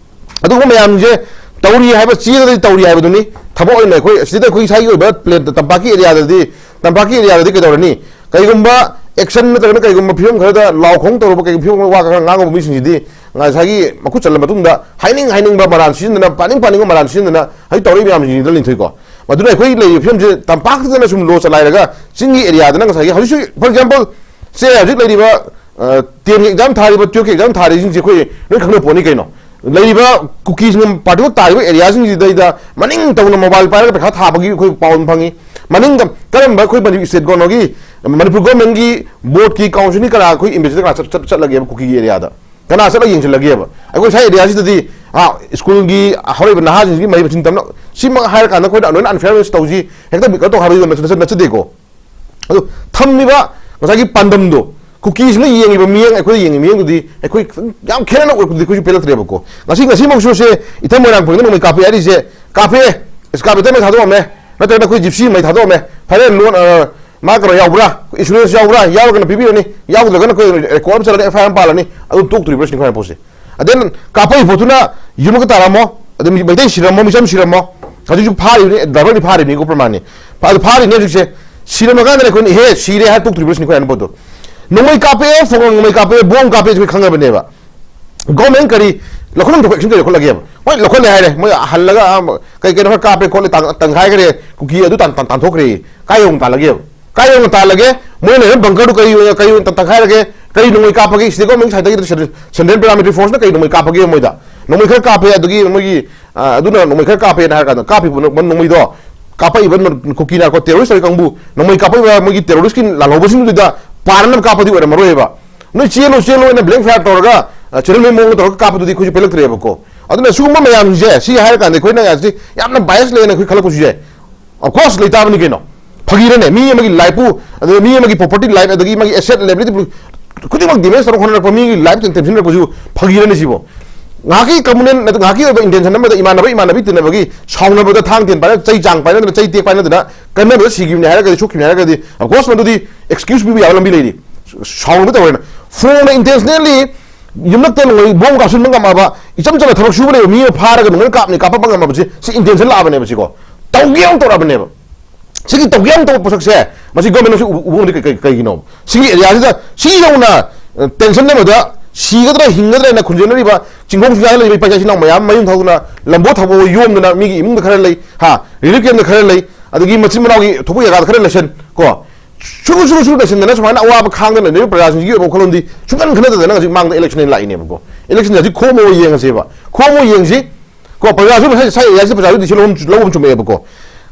ꯑꯗꯨꯒꯨꯝꯕ ꯃꯌꯥꯝꯁꯦ ꯇꯧꯔꯤ ꯍꯥꯏꯕ ꯆꯦꯗꯗꯤ ꯇꯧꯔꯤ ꯍꯥꯏꯕꯗꯨꯅꯤ꯫ ꯊꯕꯛ ꯑꯣꯏꯅ ꯑꯩꯈꯣꯏ ꯁꯤꯗ ꯑꯩꯈꯣꯏ ꯏꯁꯥꯒꯤ ꯑꯣꯏꯕ ꯄ꯭ꯂꯦꯟ ꯇꯝꯄꯥꯛꯀꯤ ꯑꯦꯔꯤꯌꯥꯗꯗꯤ, ꯇꯝꯄꯥꯛꯀꯤ ꯑꯦꯔꯤꯌꯥꯗꯗꯤ ꯀꯩꯗꯧꯔꯅꯤ? ꯀꯩꯒꯨꯝꯕ ꯑꯦꯛꯁꯟ ꯅꯠꯇ꯭ꯔꯒꯅ ꯀꯩꯒꯨꯝꯕ ꯐꯤꯕꯝ ꯈꯔꯗ ꯂꯥꯎ ꯈꯣꯡ ꯇꯧꯔꯨꯕ, ꯀꯩꯒꯨꯝꯕ ꯐꯤꯕꯝ ꯋꯥ ꯈꯔ ꯉꯥꯡꯉꯨꯕ ꯃꯤꯁꯤꯡꯁꯤꯗꯤ ꯉꯁꯥꯏꯒꯤ ꯃꯈꯨꯠ ꯆꯜꯂ ꯃꯇꯨꯡꯗ ꯍꯥꯏꯅꯤꯡ ꯍꯥꯏꯅꯤꯡꯕ ꯃꯔꯥꯟ ꯁꯤꯖꯤꯟꯅꯗꯅ, ꯄꯥꯅꯤꯡ ꯄꯥꯅꯤꯡꯕ ꯃꯔꯥꯟ ꯁꯤꯖꯤꯟꯅꯗꯅ ꯍꯧꯖꯤꯛ ꯇꯧꯔꯛꯏ ꯃꯌꯥꯝꯁꯤꯡꯁꯤꯗ ꯂꯤꯟꯊꯣꯏꯀꯣ꯫ ꯃꯗꯨꯅ ꯑꯩꯈꯣꯏ ꯂꯩꯔꯤꯕ ꯐꯤꯕꯝꯁꯤ ꯇꯝꯄꯥꯛꯇꯅ ꯁꯨꯝ ꯂꯣ ꯆꯂꯥꯏꯔꯒ ꯆꯤꯡꯒꯤ ꯑꯦꯔꯤꯌꯥꯗꯅ ꯉꯁꯥꯏꯒꯤ ꯍꯧꯖꯤꯛꯁꯨ, ꯐꯣꯔ ꯑꯦꯛꯖꯥꯝꯄꯜ, ꯁꯦ ꯍꯧꯖꯤꯛ ꯂꯩꯔꯤꯕ, ꯑ, ꯇꯦꯟꯒꯤ ꯑꯦꯛꯖꯥꯝ ꯊꯥꯔꯤꯕ, ꯇꯨꯌꯦꯜꯐꯀꯤ ꯑꯦꯛꯖꯥꯝ ꯊꯥꯔꯤꯁꯤꯡꯁꯦ ꯑꯩꯈꯣꯏ ꯂꯣꯏ ꯈꯪꯅ ꯄꯣꯠꯅꯤ ꯀꯩꯅꯣ꯫ ꯂꯩꯔꯤꯕ ꯀꯨꯀꯤꯁꯤꯡ ꯄꯥꯔꯇꯤꯀꯨꯂꯔ ꯇꯥꯔꯤꯕ ꯑꯦꯔꯤꯌꯥꯁꯤꯡꯁꯤꯗꯩꯗ ꯃꯅꯤꯡ ꯇꯧꯅ ꯃꯣꯕꯥꯏꯜ ꯄꯥꯏꯔꯒ ꯄꯩꯈꯥ ꯊꯥꯕꯒꯤ ꯑꯩꯈꯣꯏ ꯄꯥꯎ ꯑꯃ ꯐꯪꯉꯤ꯫ ꯃꯅꯤꯡꯗ ꯀꯔꯝꯕ ꯑꯩꯈꯣꯏ ꯃꯅꯤ-, ꯁ꯭ꯇꯦꯠ ꯒꯣꯔꯃꯦꯟꯒꯤ, ꯃꯅꯤꯄꯨꯔ ꯒꯣꯔꯃꯦꯟꯒꯤ ꯕꯣꯔꯗꯀꯤ ꯀꯥꯎꯟꯁꯤꯜꯒꯤ ꯀꯅꯥ ꯑꯩꯈꯣꯏ ꯏꯟꯚꯦꯁꯇꯤꯒꯦꯇꯔ ꯀꯅꯥ ꯆꯠ-, ꯆꯠ-, ꯆꯠꯂꯒꯦꯕ ꯀꯨꯀꯤꯒꯤ ꯑꯦꯔꯤꯌꯥꯗ? ꯀꯅꯥ ꯆꯠꯂꯒ ꯌꯦꯡꯁꯤꯜꯂꯒꯦꯕ? ꯑꯩꯈꯣꯏ ꯁ꯭ꯋꯥꯏ ꯑꯦꯔꯤꯌꯥꯁꯤꯗꯗꯤ, ꯑꯥ, ꯁ꯭ꯀꯨꯜꯒꯤ ꯍꯧꯔꯛꯏꯕ ꯅꯍꯥꯁꯤꯡꯁꯤꯒꯤ ꯃꯍꯩ ꯃꯁꯤꯡ ꯇꯝꯅ-, ꯁꯤꯃꯛ ꯍꯥꯏꯔꯀꯥꯟꯗ ꯑꯩꯈꯣꯏꯅ ꯑꯗꯨꯃꯥꯏꯅ ꯑꯟꯐꯤꯌꯔꯅꯦꯁ ꯇꯧꯁꯤ, ꯍꯦꯛꯇ ꯀꯩꯅꯣ ꯇꯧ ꯍꯥꯏꯕꯗꯤ ꯅꯠꯆ-, ꯅꯠꯆꯗꯦꯀꯣ꯫ ꯑꯗꯨ ꯊꯝꯃꯤꯕ ꯉꯁꯥꯏꯒꯤ ꯄꯥꯟꯗꯝꯗꯣ, ꯀꯨꯀꯤꯁꯤꯅ ꯌꯦꯡꯉꯤꯕ ꯃꯤꯠꯌꯦꯡ, ꯑꯩꯈꯣꯏꯅ ꯌꯦꯡꯉꯤꯕ ꯃꯤꯠꯌꯦꯡꯗꯨꯗꯤ ꯑꯩꯈꯣꯏ ꯈꯤꯇꯪ ꯌꯥꯝ ꯈꯦꯠꯅꯅ ꯎꯔꯛꯄꯗꯨꯗꯤ ꯑꯩꯈꯣꯏꯁꯨ ꯄꯦꯜꯂꯛꯇ꯭ꯔꯦꯕꯀꯣ꯫ ꯉꯁꯤ, ꯉꯁꯤꯃꯛꯁꯨ ꯁꯦ ꯏꯊꯝ ꯃꯣꯏꯔꯥꯡ ꯐꯪꯗ ꯅꯣꯡꯃꯩ ꯀꯥꯞꯄꯦ ꯍꯥꯏꯔꯤꯁꯦ, ꯀꯥꯞꯄꯦ, ꯏꯁꯀꯥꯞ ꯏꯊꯝ ꯃꯩ ꯊꯥꯗꯣꯛꯑꯝꯃꯦ, ꯅꯠꯇ꯭ꯔꯒꯅ ꯑꯩꯈꯣꯏ ꯖꯤꯞꯁꯤ ꯃꯩ ꯊꯥꯗꯣꯛꯑꯝꯃꯦ, ꯐꯔꯦ, ꯂꯣꯟ, ꯑ, ꯃꯥ ꯀꯩꯅꯣ ꯌꯥꯎꯕ꯭ꯔꯥ, ꯏꯟꯁꯨꯔꯦꯟꯁ ꯌꯥꯎꯕ꯭ꯔꯥ, ꯌꯥꯎꯔꯒꯅ ꯄꯤꯕꯤꯔꯅꯤ, ꯌꯥꯎꯗ꯭ꯔꯒꯅ ꯑꯩꯈꯣꯏ ꯔꯦꯀꯣꯔꯗ ꯑꯃ ꯆꯠꯂꯒ ꯑꯦꯐ ꯑꯥꯏ ꯑꯥꯔ ꯑꯃ ꯄꯥꯜꯂꯅꯤ, ꯑꯗꯨꯝ ꯇꯣꯛꯇꯣꯔꯤꯕ꯭ꯔꯥ ꯁꯤꯅꯤ ꯑꯩꯈꯣꯏꯅ ꯄꯣꯠꯁꯦ꯫ ꯑꯗꯩ ꯀꯥꯞꯄꯛꯏ ꯄꯣꯠꯇꯨꯅ ꯌꯨꯝ ꯑꯃꯒ ꯇꯥꯔꯝꯃꯣ, ꯑꯗꯩ ꯃꯤ-, ꯃꯩꯇꯩ ꯁꯤꯔꯝꯃꯣ, ꯃꯤꯆꯝ ꯁꯤꯔꯝꯃꯣ, ꯍꯧꯖꯤꯛꯁꯨ ꯐꯥꯔꯤꯕꯅꯤ, ꯗ꯭ꯔꯥꯏꯚꯔꯗꯤ ꯐꯥꯔꯤꯕꯅꯤꯀꯣ, ꯄ꯭ꯔꯃꯥꯟꯅꯤ꯫ ꯐꯥ-, ꯑꯗꯨ ꯐꯥꯔꯤꯕꯅꯤ ꯍꯧꯖꯤꯛꯁꯦ꯫ ꯁꯤꯔꯝꯃꯀꯥꯟꯗ ꯑꯩꯈꯣꯏꯅ, "ꯏꯍꯦ, ꯁꯤꯔꯦ" ꯍꯥꯏꯔ ꯇꯣꯛꯇꯣꯔꯤꯕ꯭ꯔꯥ ꯁꯤꯅꯤ ꯑꯩꯈꯣꯏ ꯍꯥꯏꯅ ꯄꯣꯠꯇꯣ꯫ ꯅꯣꯡꯃꯩ ꯀꯥꯞꯄꯛꯑꯦ, ꯐꯣꯡ ꯅꯣꯡꯃꯩ ꯀꯥꯞꯄꯛꯑꯦ, ꯕꯣꯝ ꯀꯥꯞꯄꯛꯑꯦ, ꯑꯩꯈꯣꯏ ꯈꯪꯉꯕꯅꯦꯕ꯫ ꯒꯣꯔꯃꯦꯟ ꯀꯔꯤ ꯂꯧꯈꯠꯐꯝ ꯊꯣꯛꯄ ꯑꯦꯛꯁꯟ ꯀꯔꯤ ꯂꯧꯈꯠꯂꯒꯦꯕ? ꯍꯣꯏ, ꯂꯧꯈꯠꯂꯦ ꯍꯥꯏꯔꯦ, ꯃꯣꯏ ꯍꯜꯂꯒ, ꯑꯥ, ꯀꯩ ꯀꯩꯅꯣ ꯈꯔ ꯀꯥꯞꯄꯦ ꯈꯣꯠꯂꯦ, ꯇꯥꯟ-, ꯇꯥꯟꯈꯥꯏꯈ꯭ꯔꯦ, ꯀꯨꯀꯤ ꯑꯗꯨ ꯇꯥꯟ-, ꯇꯥꯟ-, ꯇꯥꯟꯊꯣꯛꯈ꯭ꯔꯦ꯫ ꯀꯥꯏ ꯌꯧꯅ ꯇꯥꯜꯂꯒꯦꯕ? ꯀꯥꯏ ꯌꯧꯅ ꯇꯥꯜꯂꯒꯦ? ꯃꯣꯏꯅ ꯂꯩꯔꯝꯕ ꯕꯪꯀꯔꯗꯨ ꯀꯔꯤ ꯑꯣꯏꯅ, ꯀꯔꯤ ꯑꯣꯏꯅ ꯇꯥꯟ-, ꯇꯥꯟꯈꯥꯏꯔꯒꯦ? ꯀꯔꯤ ꯅꯣꯡꯃꯩ ꯀꯥꯞꯄꯒꯦ? ꯁ꯭ꯇꯦꯠ ꯒꯣꯔꯃꯦꯟꯒꯤ ꯁꯥꯏꯠꯇꯒꯤ ꯁꯦꯟꯇ꯭ꯔꯦꯜ ꯄꯦꯔꯥꯃꯤꯂꯤꯇꯔꯤ ꯐꯣꯔꯁꯅ ꯀꯔꯤ ꯅꯣꯡꯃꯩ ꯀꯥꯞꯄꯒꯦ ꯃꯣꯏꯗ? ꯅꯣꯡꯃꯩ ꯈꯔ ꯀꯥꯞꯄꯦ, ꯑꯗꯨꯒꯤ ꯃꯣꯏꯒꯤ, ꯑ, ꯑꯗꯨꯅ ꯅꯣꯡꯃꯩ ꯈꯔ ꯀꯥꯞꯄꯦꯅ ꯍꯥꯏꯔ ꯀꯥꯟꯗ, ꯀꯥꯞꯄꯤꯕ ꯅꯣ-, ꯅꯣꯡꯃꯩꯗꯣ, ꯀꯥꯞꯄꯛꯏꯕ ꯅꯣ-, ꯀꯨꯀꯤ ꯅꯥꯔꯀꯣ ꯇꯦꯔꯣꯔꯤꯁ ꯇꯧꯔꯤ ꯀꯥꯡꯕꯨ, ꯅꯣꯡꯃꯩ ꯀꯥꯞꯄꯛꯏꯕ ꯃꯣꯏꯒꯤ ꯇꯦꯔꯣꯔꯤꯁꯀꯤ ꯂꯥꯜꯍꯧꯕꯁꯤꯡꯗꯨꯗ ꯄꯥꯔꯅꯕ ꯀꯥꯞꯄꯗꯤ ꯑꯣꯏꯔꯝꯃꯔꯣꯏꯕ꯫ "ꯅꯣꯏ ꯆꯦꯜꯂꯣ, ꯆꯦꯜꯂꯣ" ꯍꯥꯏꯅ ꯕ꯭ꯂꯦꯡ ꯐꯥꯌꯔ ꯇꯧꯔꯒ, ꯑ, ꯆꯦꯟꯍꯟꯕꯒꯤ ꯃꯑꯣꯡꯗ ꯇꯧꯔꯒ ꯀꯥꯞꯄꯗꯨꯗꯤ ꯑꯩꯈꯣꯏꯁꯨ ꯄꯦꯜꯂꯛꯇ꯭ꯔꯦꯕꯀꯣ꯫ ꯑꯗꯨꯅ ꯁꯤꯒꯨꯝꯕ ꯃꯌꯥꯝꯁꯦ, ꯁꯤ ꯍꯥꯏꯔ ꯀꯥꯟꯗ ꯑꯩꯈꯣꯏꯅ ꯉꯥꯏꯁꯤ ꯌꯥꯝꯅ ꯕꯥꯏꯁ ꯂꯩꯅ ꯑꯩꯈꯣꯏ ꯈꯜꯂꯛꯄꯁꯨ ꯌꯥꯏ꯫ Of course, ꯂꯩꯇꯥꯕꯅꯤ ꯀꯩꯅꯣ꯫ ꯐꯥꯒꯤꯔꯅꯦ? ꯃꯤ ꯑꯃꯒꯤ ꯂꯥꯏꯐꯄꯨ, ꯑꯗꯨꯒ ꯃꯤ ꯑꯃꯒꯤ ꯄ꯭ꯔꯣꯄꯔꯇꯤ ꯂꯥꯏꯐ, ꯑꯗꯒꯤ ꯃꯥꯒꯤ ꯑꯦꯁꯦꯠ, ꯂꯥꯏꯕꯤꯂꯤꯇꯤ ꯈꯨꯗꯤꯡꯃꯛ ꯗꯦꯃꯦꯖ ꯇꯧꯔ ꯍꯣꯠꯅꯔꯛꯄ, ꯃꯤꯒꯤ ꯂꯥꯏꯐ ꯇꯦꯟꯁꯤꯟꯅꯔꯛꯄꯁꯨ ꯐꯥꯒꯤꯔꯅꯦ ꯁꯤꯕꯣ? ꯉꯥꯏꯍꯥꯛꯀꯤ ꯀꯝꯃꯨꯅꯦꯜ ꯅꯠꯇ-, ꯉꯥꯏꯍꯥꯛꯀꯤ ꯑꯣꯏꯕ ꯏꯟꯇꯦꯟꯁꯟ ꯑꯃꯗ ꯏꯃꯥꯟꯅꯕ, ꯏꯃꯥꯟꯅꯕꯤ ꯇꯤꯟꯅꯕꯒꯤ ꯁꯥꯎꯅꯕꯗ ꯊꯥꯡ ꯇꯦꯟ ꯄꯥꯏꯔꯒ, ꯆꯩ ꯆꯥꯡ ꯄꯥꯏꯅꯗꯅ, ꯆꯩ ꯇꯦꯛ ꯄꯥꯏꯅꯗꯅ ꯀꯟꯅꯕꯗ ꯁꯤꯈꯤꯕꯅꯤ ꯍꯥꯏꯔꯒꯗꯤ, ꯁꯣꯛꯈꯤꯕꯅꯤ ꯍꯥꯏꯔꯒꯗꯤ, of course, ꯃꯗꯨꯗꯤ ꯑꯦꯛꯁꯀ꯭ꯌꯨꯁ ꯄꯤꯕ ꯌꯥꯕ ꯂꯝꯕꯤ ꯂꯩꯔꯤ꯫ ꯁꯥꯎꯅꯕ ꯇꯧꯔꯦꯅ꯫ ꯐꯣꯡꯅ, intentionally ꯌꯨꯝꯂꯛꯇ ꯅꯣꯡꯃꯩ ꯕꯣꯝ ꯀꯥꯞꯁꯤꯟꯕ ꯉꯝꯃꯕ, ꯏꯆꯝ ꯆꯝꯅ ꯊꯕꯛ ꯁꯨꯕ ꯂꯩꯕ ꯃꯤ ꯑꯃ ꯐꯥꯔꯒ ꯅꯣꯡꯃꯩ ꯀꯥꯞꯅꯤ, ꯀꯥꯞꯄ ꯉꯝꯃꯕꯁꯦ, ꯁꯤ ꯏꯟꯇꯦꯟꯁꯟ ꯂꯥꯛꯑꯕꯅꯦꯕ, ꯁꯤꯀꯣ꯫ ꯇꯧꯒꯦ ꯑꯃꯨꯛ ꯇꯧꯔꯛꯑꯕꯅꯦꯕ꯫ ꯁꯤꯒꯤ ꯇꯧꯒꯦ ꯑꯃꯨꯛ ꯇꯧꯔꯛꯄ ꯁꯛꯁꯦ, ꯃꯁꯤ ꯒꯣꯔꯃꯦꯟꯅꯁꯨ ꯎꯕ, ꯎꯕ ꯉꯝꯗꯦ꯫ ꯀꯩ-, ꯀꯩ-, ꯀꯩꯒꯤꯅꯣ? ꯁꯤꯒꯤ ꯑꯦꯔꯤꯌꯥꯁꯤꯗ ꯁꯤ ꯌꯧꯅ, ꯑ, ꯇꯦꯟꯁꯟ ꯑꯃꯗ ꯁꯤꯒꯗ꯭ꯔꯥ ꯍꯤꯡꯒꯗ꯭ꯔꯥ ꯍꯥꯏꯅ ꯈꯨꯟꯖꯦꯟꯅꯔꯤꯕ ꯆꯤꯡꯈꯣꯡ ꯆꯤꯡꯌꯥꯗ ꯂꯩꯔꯤꯕ ꯏꯄꯥ ꯏꯆꯥ ꯏꯆꯤꯟ ꯏꯅꯥꯎ ꯃꯌꯥꯝ ꯃꯌꯨꯝ ꯊꯧꯗꯨꯅ ꯂꯝꯕꯣ ꯊꯕꯣ ꯌꯣꯝꯗꯅ ꯃꯤꯒꯤ ꯏꯃꯨꯡꯗ ꯈꯔ ꯂꯩ, ꯍꯥ, ꯔꯤꯂꯤꯐ ꯀꯦꯝꯞꯇ ꯈꯔ ꯂꯩ, ꯑꯗꯒꯤ ꯃꯆꯤꯟ ꯃꯅꯥꯎꯒꯤ ꯊꯣꯛꯄ ꯖꯒꯥꯗ ꯈꯔ ꯂꯩꯁꯟ, ꯀꯣ꯫ ꯁꯨꯔꯨ ꯁꯨꯔꯨ ꯁꯨꯔꯨ ꯂꯩꯁꯤꯟꯗꯅ ꯁꯨꯃꯥꯏꯅ ꯑꯋꯥꯕ ꯈꯥꯡꯗꯅ ꯂꯩꯔꯤꯕ ꯄ꯭ꯔꯖꯥꯁꯤꯡꯁꯤꯒꯤ ꯑꯣꯏꯕ ꯋꯥꯈꯜꯂꯣꯟꯗꯤ ꯁꯨꯡꯈꯟ ꯈꯟꯅꯗꯗꯅ ꯍꯧꯖꯤꯛ ꯃꯥꯡꯗ ꯏꯂꯦꯛꯁꯟ ꯑꯣꯏꯅ ꯂꯥꯛꯏꯅꯦꯕꯀꯣ꯫ Election ꯍꯧꯖꯤꯛ ꯈꯣꯝꯃꯣ ꯌꯦꯡꯉꯁꯦꯕ꯫ ꯈꯣꯝꯃꯣ ꯌꯦꯡꯁꯤ꯫ ꯀꯣ, ꯄ꯭ꯔꯖꯥꯁꯨ ꯉꯁꯥꯏ, ꯉꯁꯥꯏ area ꯁꯤꯗ ꯄ꯭ꯔꯖꯥꯁꯨ decision ꯂꯧꯕ ꯑꯃ ꯆꯨꯝꯃꯛꯑꯦꯕꯀꯣ꯫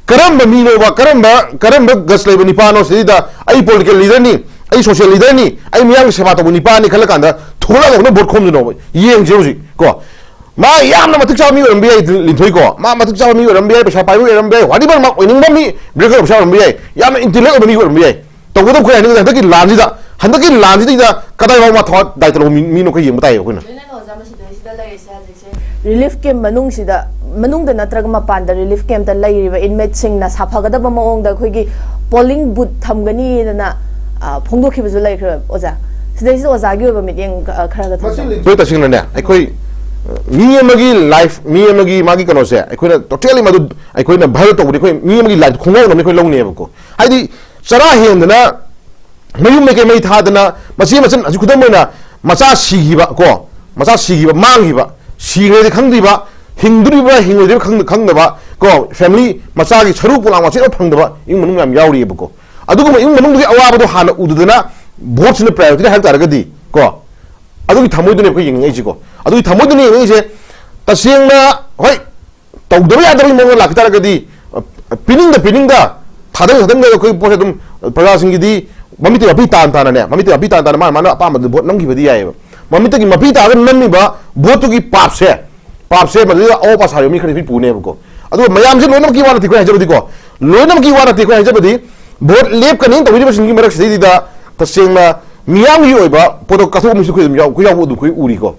ꯀꯔꯝꯕ ꯃꯤꯅꯣꯕ, ꯀꯔꯝꯕ, ꯀꯔꯝꯕ guts ꯂꯩꯕ ꯅꯤꯄꯥꯅꯣ ꯁꯤꯗꯩꯗ? ꯑꯩ political leader ꯅꯤ, ꯑꯩ social leader ꯅꯤ, ꯑꯩ ꯃꯤꯌꯥꯝꯒꯤ ꯁꯦꯕꯥ ꯇꯧꯕ ꯅꯤꯄꯥꯅꯤ ꯈꯜꯂ ꯀꯥꯟꯗ ꯊꯣꯛꯂꯛꯑꯒ ꯑꯩꯈꯣꯏꯅ vote ꯈꯣꯝꯗꯣꯏꯅꯣꯕ꯫ ꯌꯦꯡꯁꯦ ꯍꯧꯖꯤꯛ ꯀꯣ꯫ ꯃꯥ ꯌꯥꯝꯅ ꯃꯇꯤꯛ ꯆꯥꯕ ꯃꯤ ꯑꯣꯏꯔꯝꯕ ꯌꯥꯏ, ꯂꯤꯟꯊꯣꯏꯀꯣ꯫ ꯃꯥ ꯃꯇꯤꯛ ꯆꯥꯕ ꯃꯤ ꯑꯣꯏꯔꯝꯕ ꯌꯥꯏ, ꯄꯩꯁꯥ ꯄꯥꯏꯕ ꯑꯣꯏꯔꯝꯕ ꯌꯥꯏ, whatever ꯃꯥ ꯑꯣꯏꯅꯤꯡꯕ ꯃꯤ, ꯕ꯭ꯔꯦꯀꯔ ꯑꯣꯐꯤꯁꯥꯔ ꯑꯣꯏꯔꯝꯕ ꯌꯥꯏ, ꯌꯥꯝꯅ intellect ꯑꯣꯏꯕ ꯃꯤ ꯑꯣꯏꯔꯝꯕ ꯌꯥꯏ꯫ ꯇꯧꯕꯇꯕꯨ ꯑꯩꯈꯣꯏ ꯍꯥꯏꯅꯤꯡꯉꯤꯁꯦ ꯍꯟꯗꯛꯀꯤ ꯂꯥꯟꯁꯤꯗ, ꯍꯟꯗꯛꯀꯤ ꯂꯥꯟꯁꯤꯗꯩꯗ ꯀꯗꯥꯏꯐꯥꯎ ꯃꯥ ꯊꯋꯥꯏ ꯗꯥꯏꯇ ꯂꯧꯕ ꯃꯤ-, ꯃꯤꯅꯣ ꯑꯩꯈꯣꯏ ꯌꯦꯡꯕ ꯇꯥꯏꯌꯦ ꯑꯩꯈꯣꯏꯅ꯫ ꯂꯣꯏꯅꯅ ꯑꯣꯖꯥ ꯃꯁꯤꯗꯩꯁꯤꯗ ꯂꯩꯔꯤꯁꯦ ꯍꯧꯖꯤꯛꯁꯦ꯫ ꯔꯤꯂꯤꯐ ꯀꯦꯝꯞ ꯃꯅꯨꯡꯁꯤꯗ, ꯃꯅꯨꯡꯗ ꯅꯠꯇ꯭ꯔꯒ ꯃꯄꯥꯟꯗ ꯔꯤꯂꯤꯐ ꯀꯦꯝꯞꯇ ꯂꯩꯔꯤꯕ ꯏꯟꯃꯦꯠꯁꯤꯡꯅ ꯁꯥꯐꯒꯗꯕ ꯃꯑꯣꯡꯗ ꯑꯩꯈꯣꯏꯒꯤ ꯄꯣꯂꯤꯡ ꯕꯨꯠ ꯊꯝꯒꯅꯤꯗꯅ, ꯑ, ꯐꯣꯡꯗꯣꯛꯈꯤꯕꯁꯨ ꯂꯩꯈ꯭ꯔꯦ ꯑꯣꯖꯥ꯫ ꯁꯤꯗꯩꯁꯤꯗ ꯑꯣꯖꯥꯒꯤ ꯑꯣꯏꯕ ꯃꯤꯠꯌꯦꯡ, ꯑ, ꯈꯔꯒ ꯊꯝꯖꯧ꯫ ꯑꯩꯈꯣꯏ ꯇꯁꯦꯡꯅꯅꯦ, ꯑꯩꯈꯣꯏ, ꯑ, ꯃꯤ ꯑꯃꯒꯤ life, ꯃꯤ ꯑꯃꯒꯤ ꯃꯥꯒꯤ ꯀꯩꯅꯣꯁꯦ ꯑꯩꯈꯣꯏꯅ totally ꯃꯗꯨ ꯑꯩꯈꯣꯏꯅ violate ꯇꯧꯕꯗꯤ ꯑꯩꯈꯣꯏ ꯃꯤ ꯑꯃꯒꯤ life ꯈꯣꯡꯒꯥꯎꯅꯕꯅꯤ ꯑꯩꯈꯣꯏ ꯂꯧꯅꯦꯕꯀꯣ꯫ ꯍꯥꯏꯗꯤ ꯆꯔꯥ ꯍꯦꯟꯗꯅ ꯃꯌꯨꯝ ꯃꯩꯀꯩ ꯃꯩ ꯊꯥꯗꯅ ꯃꯆꯦ ꯃꯆꯟ, ꯍꯧꯖꯤꯛ ꯈꯨꯗꯝ ꯑꯣꯏꯅ ꯃꯆꯥ ꯁꯤꯈꯤꯕ ꯀꯣ, ꯃꯆꯥ ꯁꯤꯈꯤꯕ, ꯃꯥꯡꯈꯤꯕ, ꯁꯤꯈ꯭ꯔꯦꯗꯤ ꯈꯪꯗ꯭ꯔꯤꯕ, ꯍꯤꯡꯗꯣꯔꯤꯕ꯭ꯔꯥ ꯍꯤꯡꯉꯣꯏꯗ꯭ꯔꯤꯕ꯭ꯔꯥ ꯈꯪ-, ꯈꯪꯗꯕ ꯀꯣ, family ꯃꯆꯥꯒꯤ ꯁꯔꯨ ꯄꯣꯂꯥꯡ ꯋꯥꯆꯦꯠ ꯑꯃ ꯐꯪꯗꯕ ꯏꯃꯨꯡ ꯃꯅꯨꯡ ꯌꯥꯝ ꯌꯥꯎꯔꯤꯑꯕꯀꯣ꯫ ꯑꯗꯨꯒꯨꯝꯕ ꯏꯃꯨꯡ ꯃꯅꯨꯡꯒꯤ ꯑꯋꯥꯕꯗꯣ ꯍꯥꯟꯅ ꯎꯗꯗꯅ vote ꯁꯤꯅ priority ꯍꯥꯏꯕ ꯇꯥꯔꯒꯗꯤ ꯀꯣ, ꯑꯗꯨꯒꯤ ꯊꯃꯣꯏꯗꯨꯅꯦ ꯑꯩꯈꯣꯏ ꯌꯦꯡꯅꯤꯡꯉꯛꯏꯁꯤꯀꯣ꯫ ꯑꯗꯨꯒꯤ ꯊꯃꯣꯏꯗꯨꯅꯦ ꯌꯦꯡꯅꯤꯡꯉꯤꯁꯦ꯫ ꯇꯁꯦꯡꯅ ꯍꯣꯏ, ꯇꯧꯗꯕ ꯌꯥꯗꯕꯒꯤ ꯃꯑꯣꯡꯗ ꯂꯥꯛꯈꯤ ꯇꯥꯔꯒꯗꯤ, ꯑ, ꯄꯤꯅꯤꯡꯗ ꯄꯤꯅꯤꯡꯗ, ꯊꯥꯗꯪ ꯊꯥꯗꯪꯗ ꯑꯩꯈꯣꯏ ꯄꯣꯠꯁꯦ ꯑꯗꯨꯝ, ꯑ, ꯄ꯭ꯔꯖꯥꯁꯤꯡꯒꯤꯗꯤ ꯃꯃꯤꯠꯇꯒꯤ ꯃꯄꯤ ꯇꯥꯅ ꯇꯥꯅꯅꯦ, ꯃꯃꯤꯠꯇꯒꯤ ꯃꯄꯤ ꯇꯥꯅ ꯇꯥꯅ ꯃꯥꯅ ꯃꯥꯅ ꯑꯄꯥꯝꯕꯗꯨ vote ꯅꯝꯈꯤꯕꯗꯤ ꯌꯥꯏꯑꯕ꯫ ꯃꯃꯤꯠꯇꯒꯤ ꯃꯄꯤ ꯇꯥꯔꯒ ꯅꯝꯃꯤꯕ vote ꯇꯨꯒꯤ ꯄꯥꯞꯁꯦ, ꯄꯥꯞꯁꯦ ꯃꯗꯨꯗ ꯑꯋꯥ ꯄꯥ ꯁꯥꯔꯤꯕ ꯃꯤ ꯈꯔꯗꯤ ꯑꯩꯈꯣꯏ ꯄꯨꯅꯦꯕꯀꯣ꯫ ꯑꯗꯨꯒ ꯃꯌꯥꯝꯁꯦ ꯂꯣꯏꯅꯃꯛꯀꯤ ꯋꯥ ꯅꯠꯇꯦ ꯑꯩꯈꯣꯏ ꯍꯥꯏꯖꯕꯗꯤꯀꯣ, ꯂꯣꯏꯅꯃꯛꯀꯤ ꯋꯥ ꯅꯠꯇꯦ ꯑꯩꯈꯣꯏ ꯍꯥꯏꯖꯕꯗꯤ, vote ꯂꯦꯞꯀꯅꯤ ꯇꯧꯕꯤꯔꯤꯕꯁꯤꯡꯒꯤ ꯃꯔꯛꯁꯤꯗꯩꯗ ꯇꯁꯦꯡꯅ ꯃꯤꯌꯥꯝꯒꯤ ꯑꯣꯏꯕ ꯄꯣꯠꯇꯣ ꯀꯠꯊꯣꯛꯄ ꯃꯤꯁꯨ ꯑꯩꯈꯣꯏ ꯑꯗꯨꯝ ꯌꯥꯎ-, ꯑꯩꯈꯣꯏ ꯌꯥꯎꯕ ꯑꯗꯨꯝ ꯑꯩꯈꯣꯏ ꯎꯔꯤꯀꯣ꯫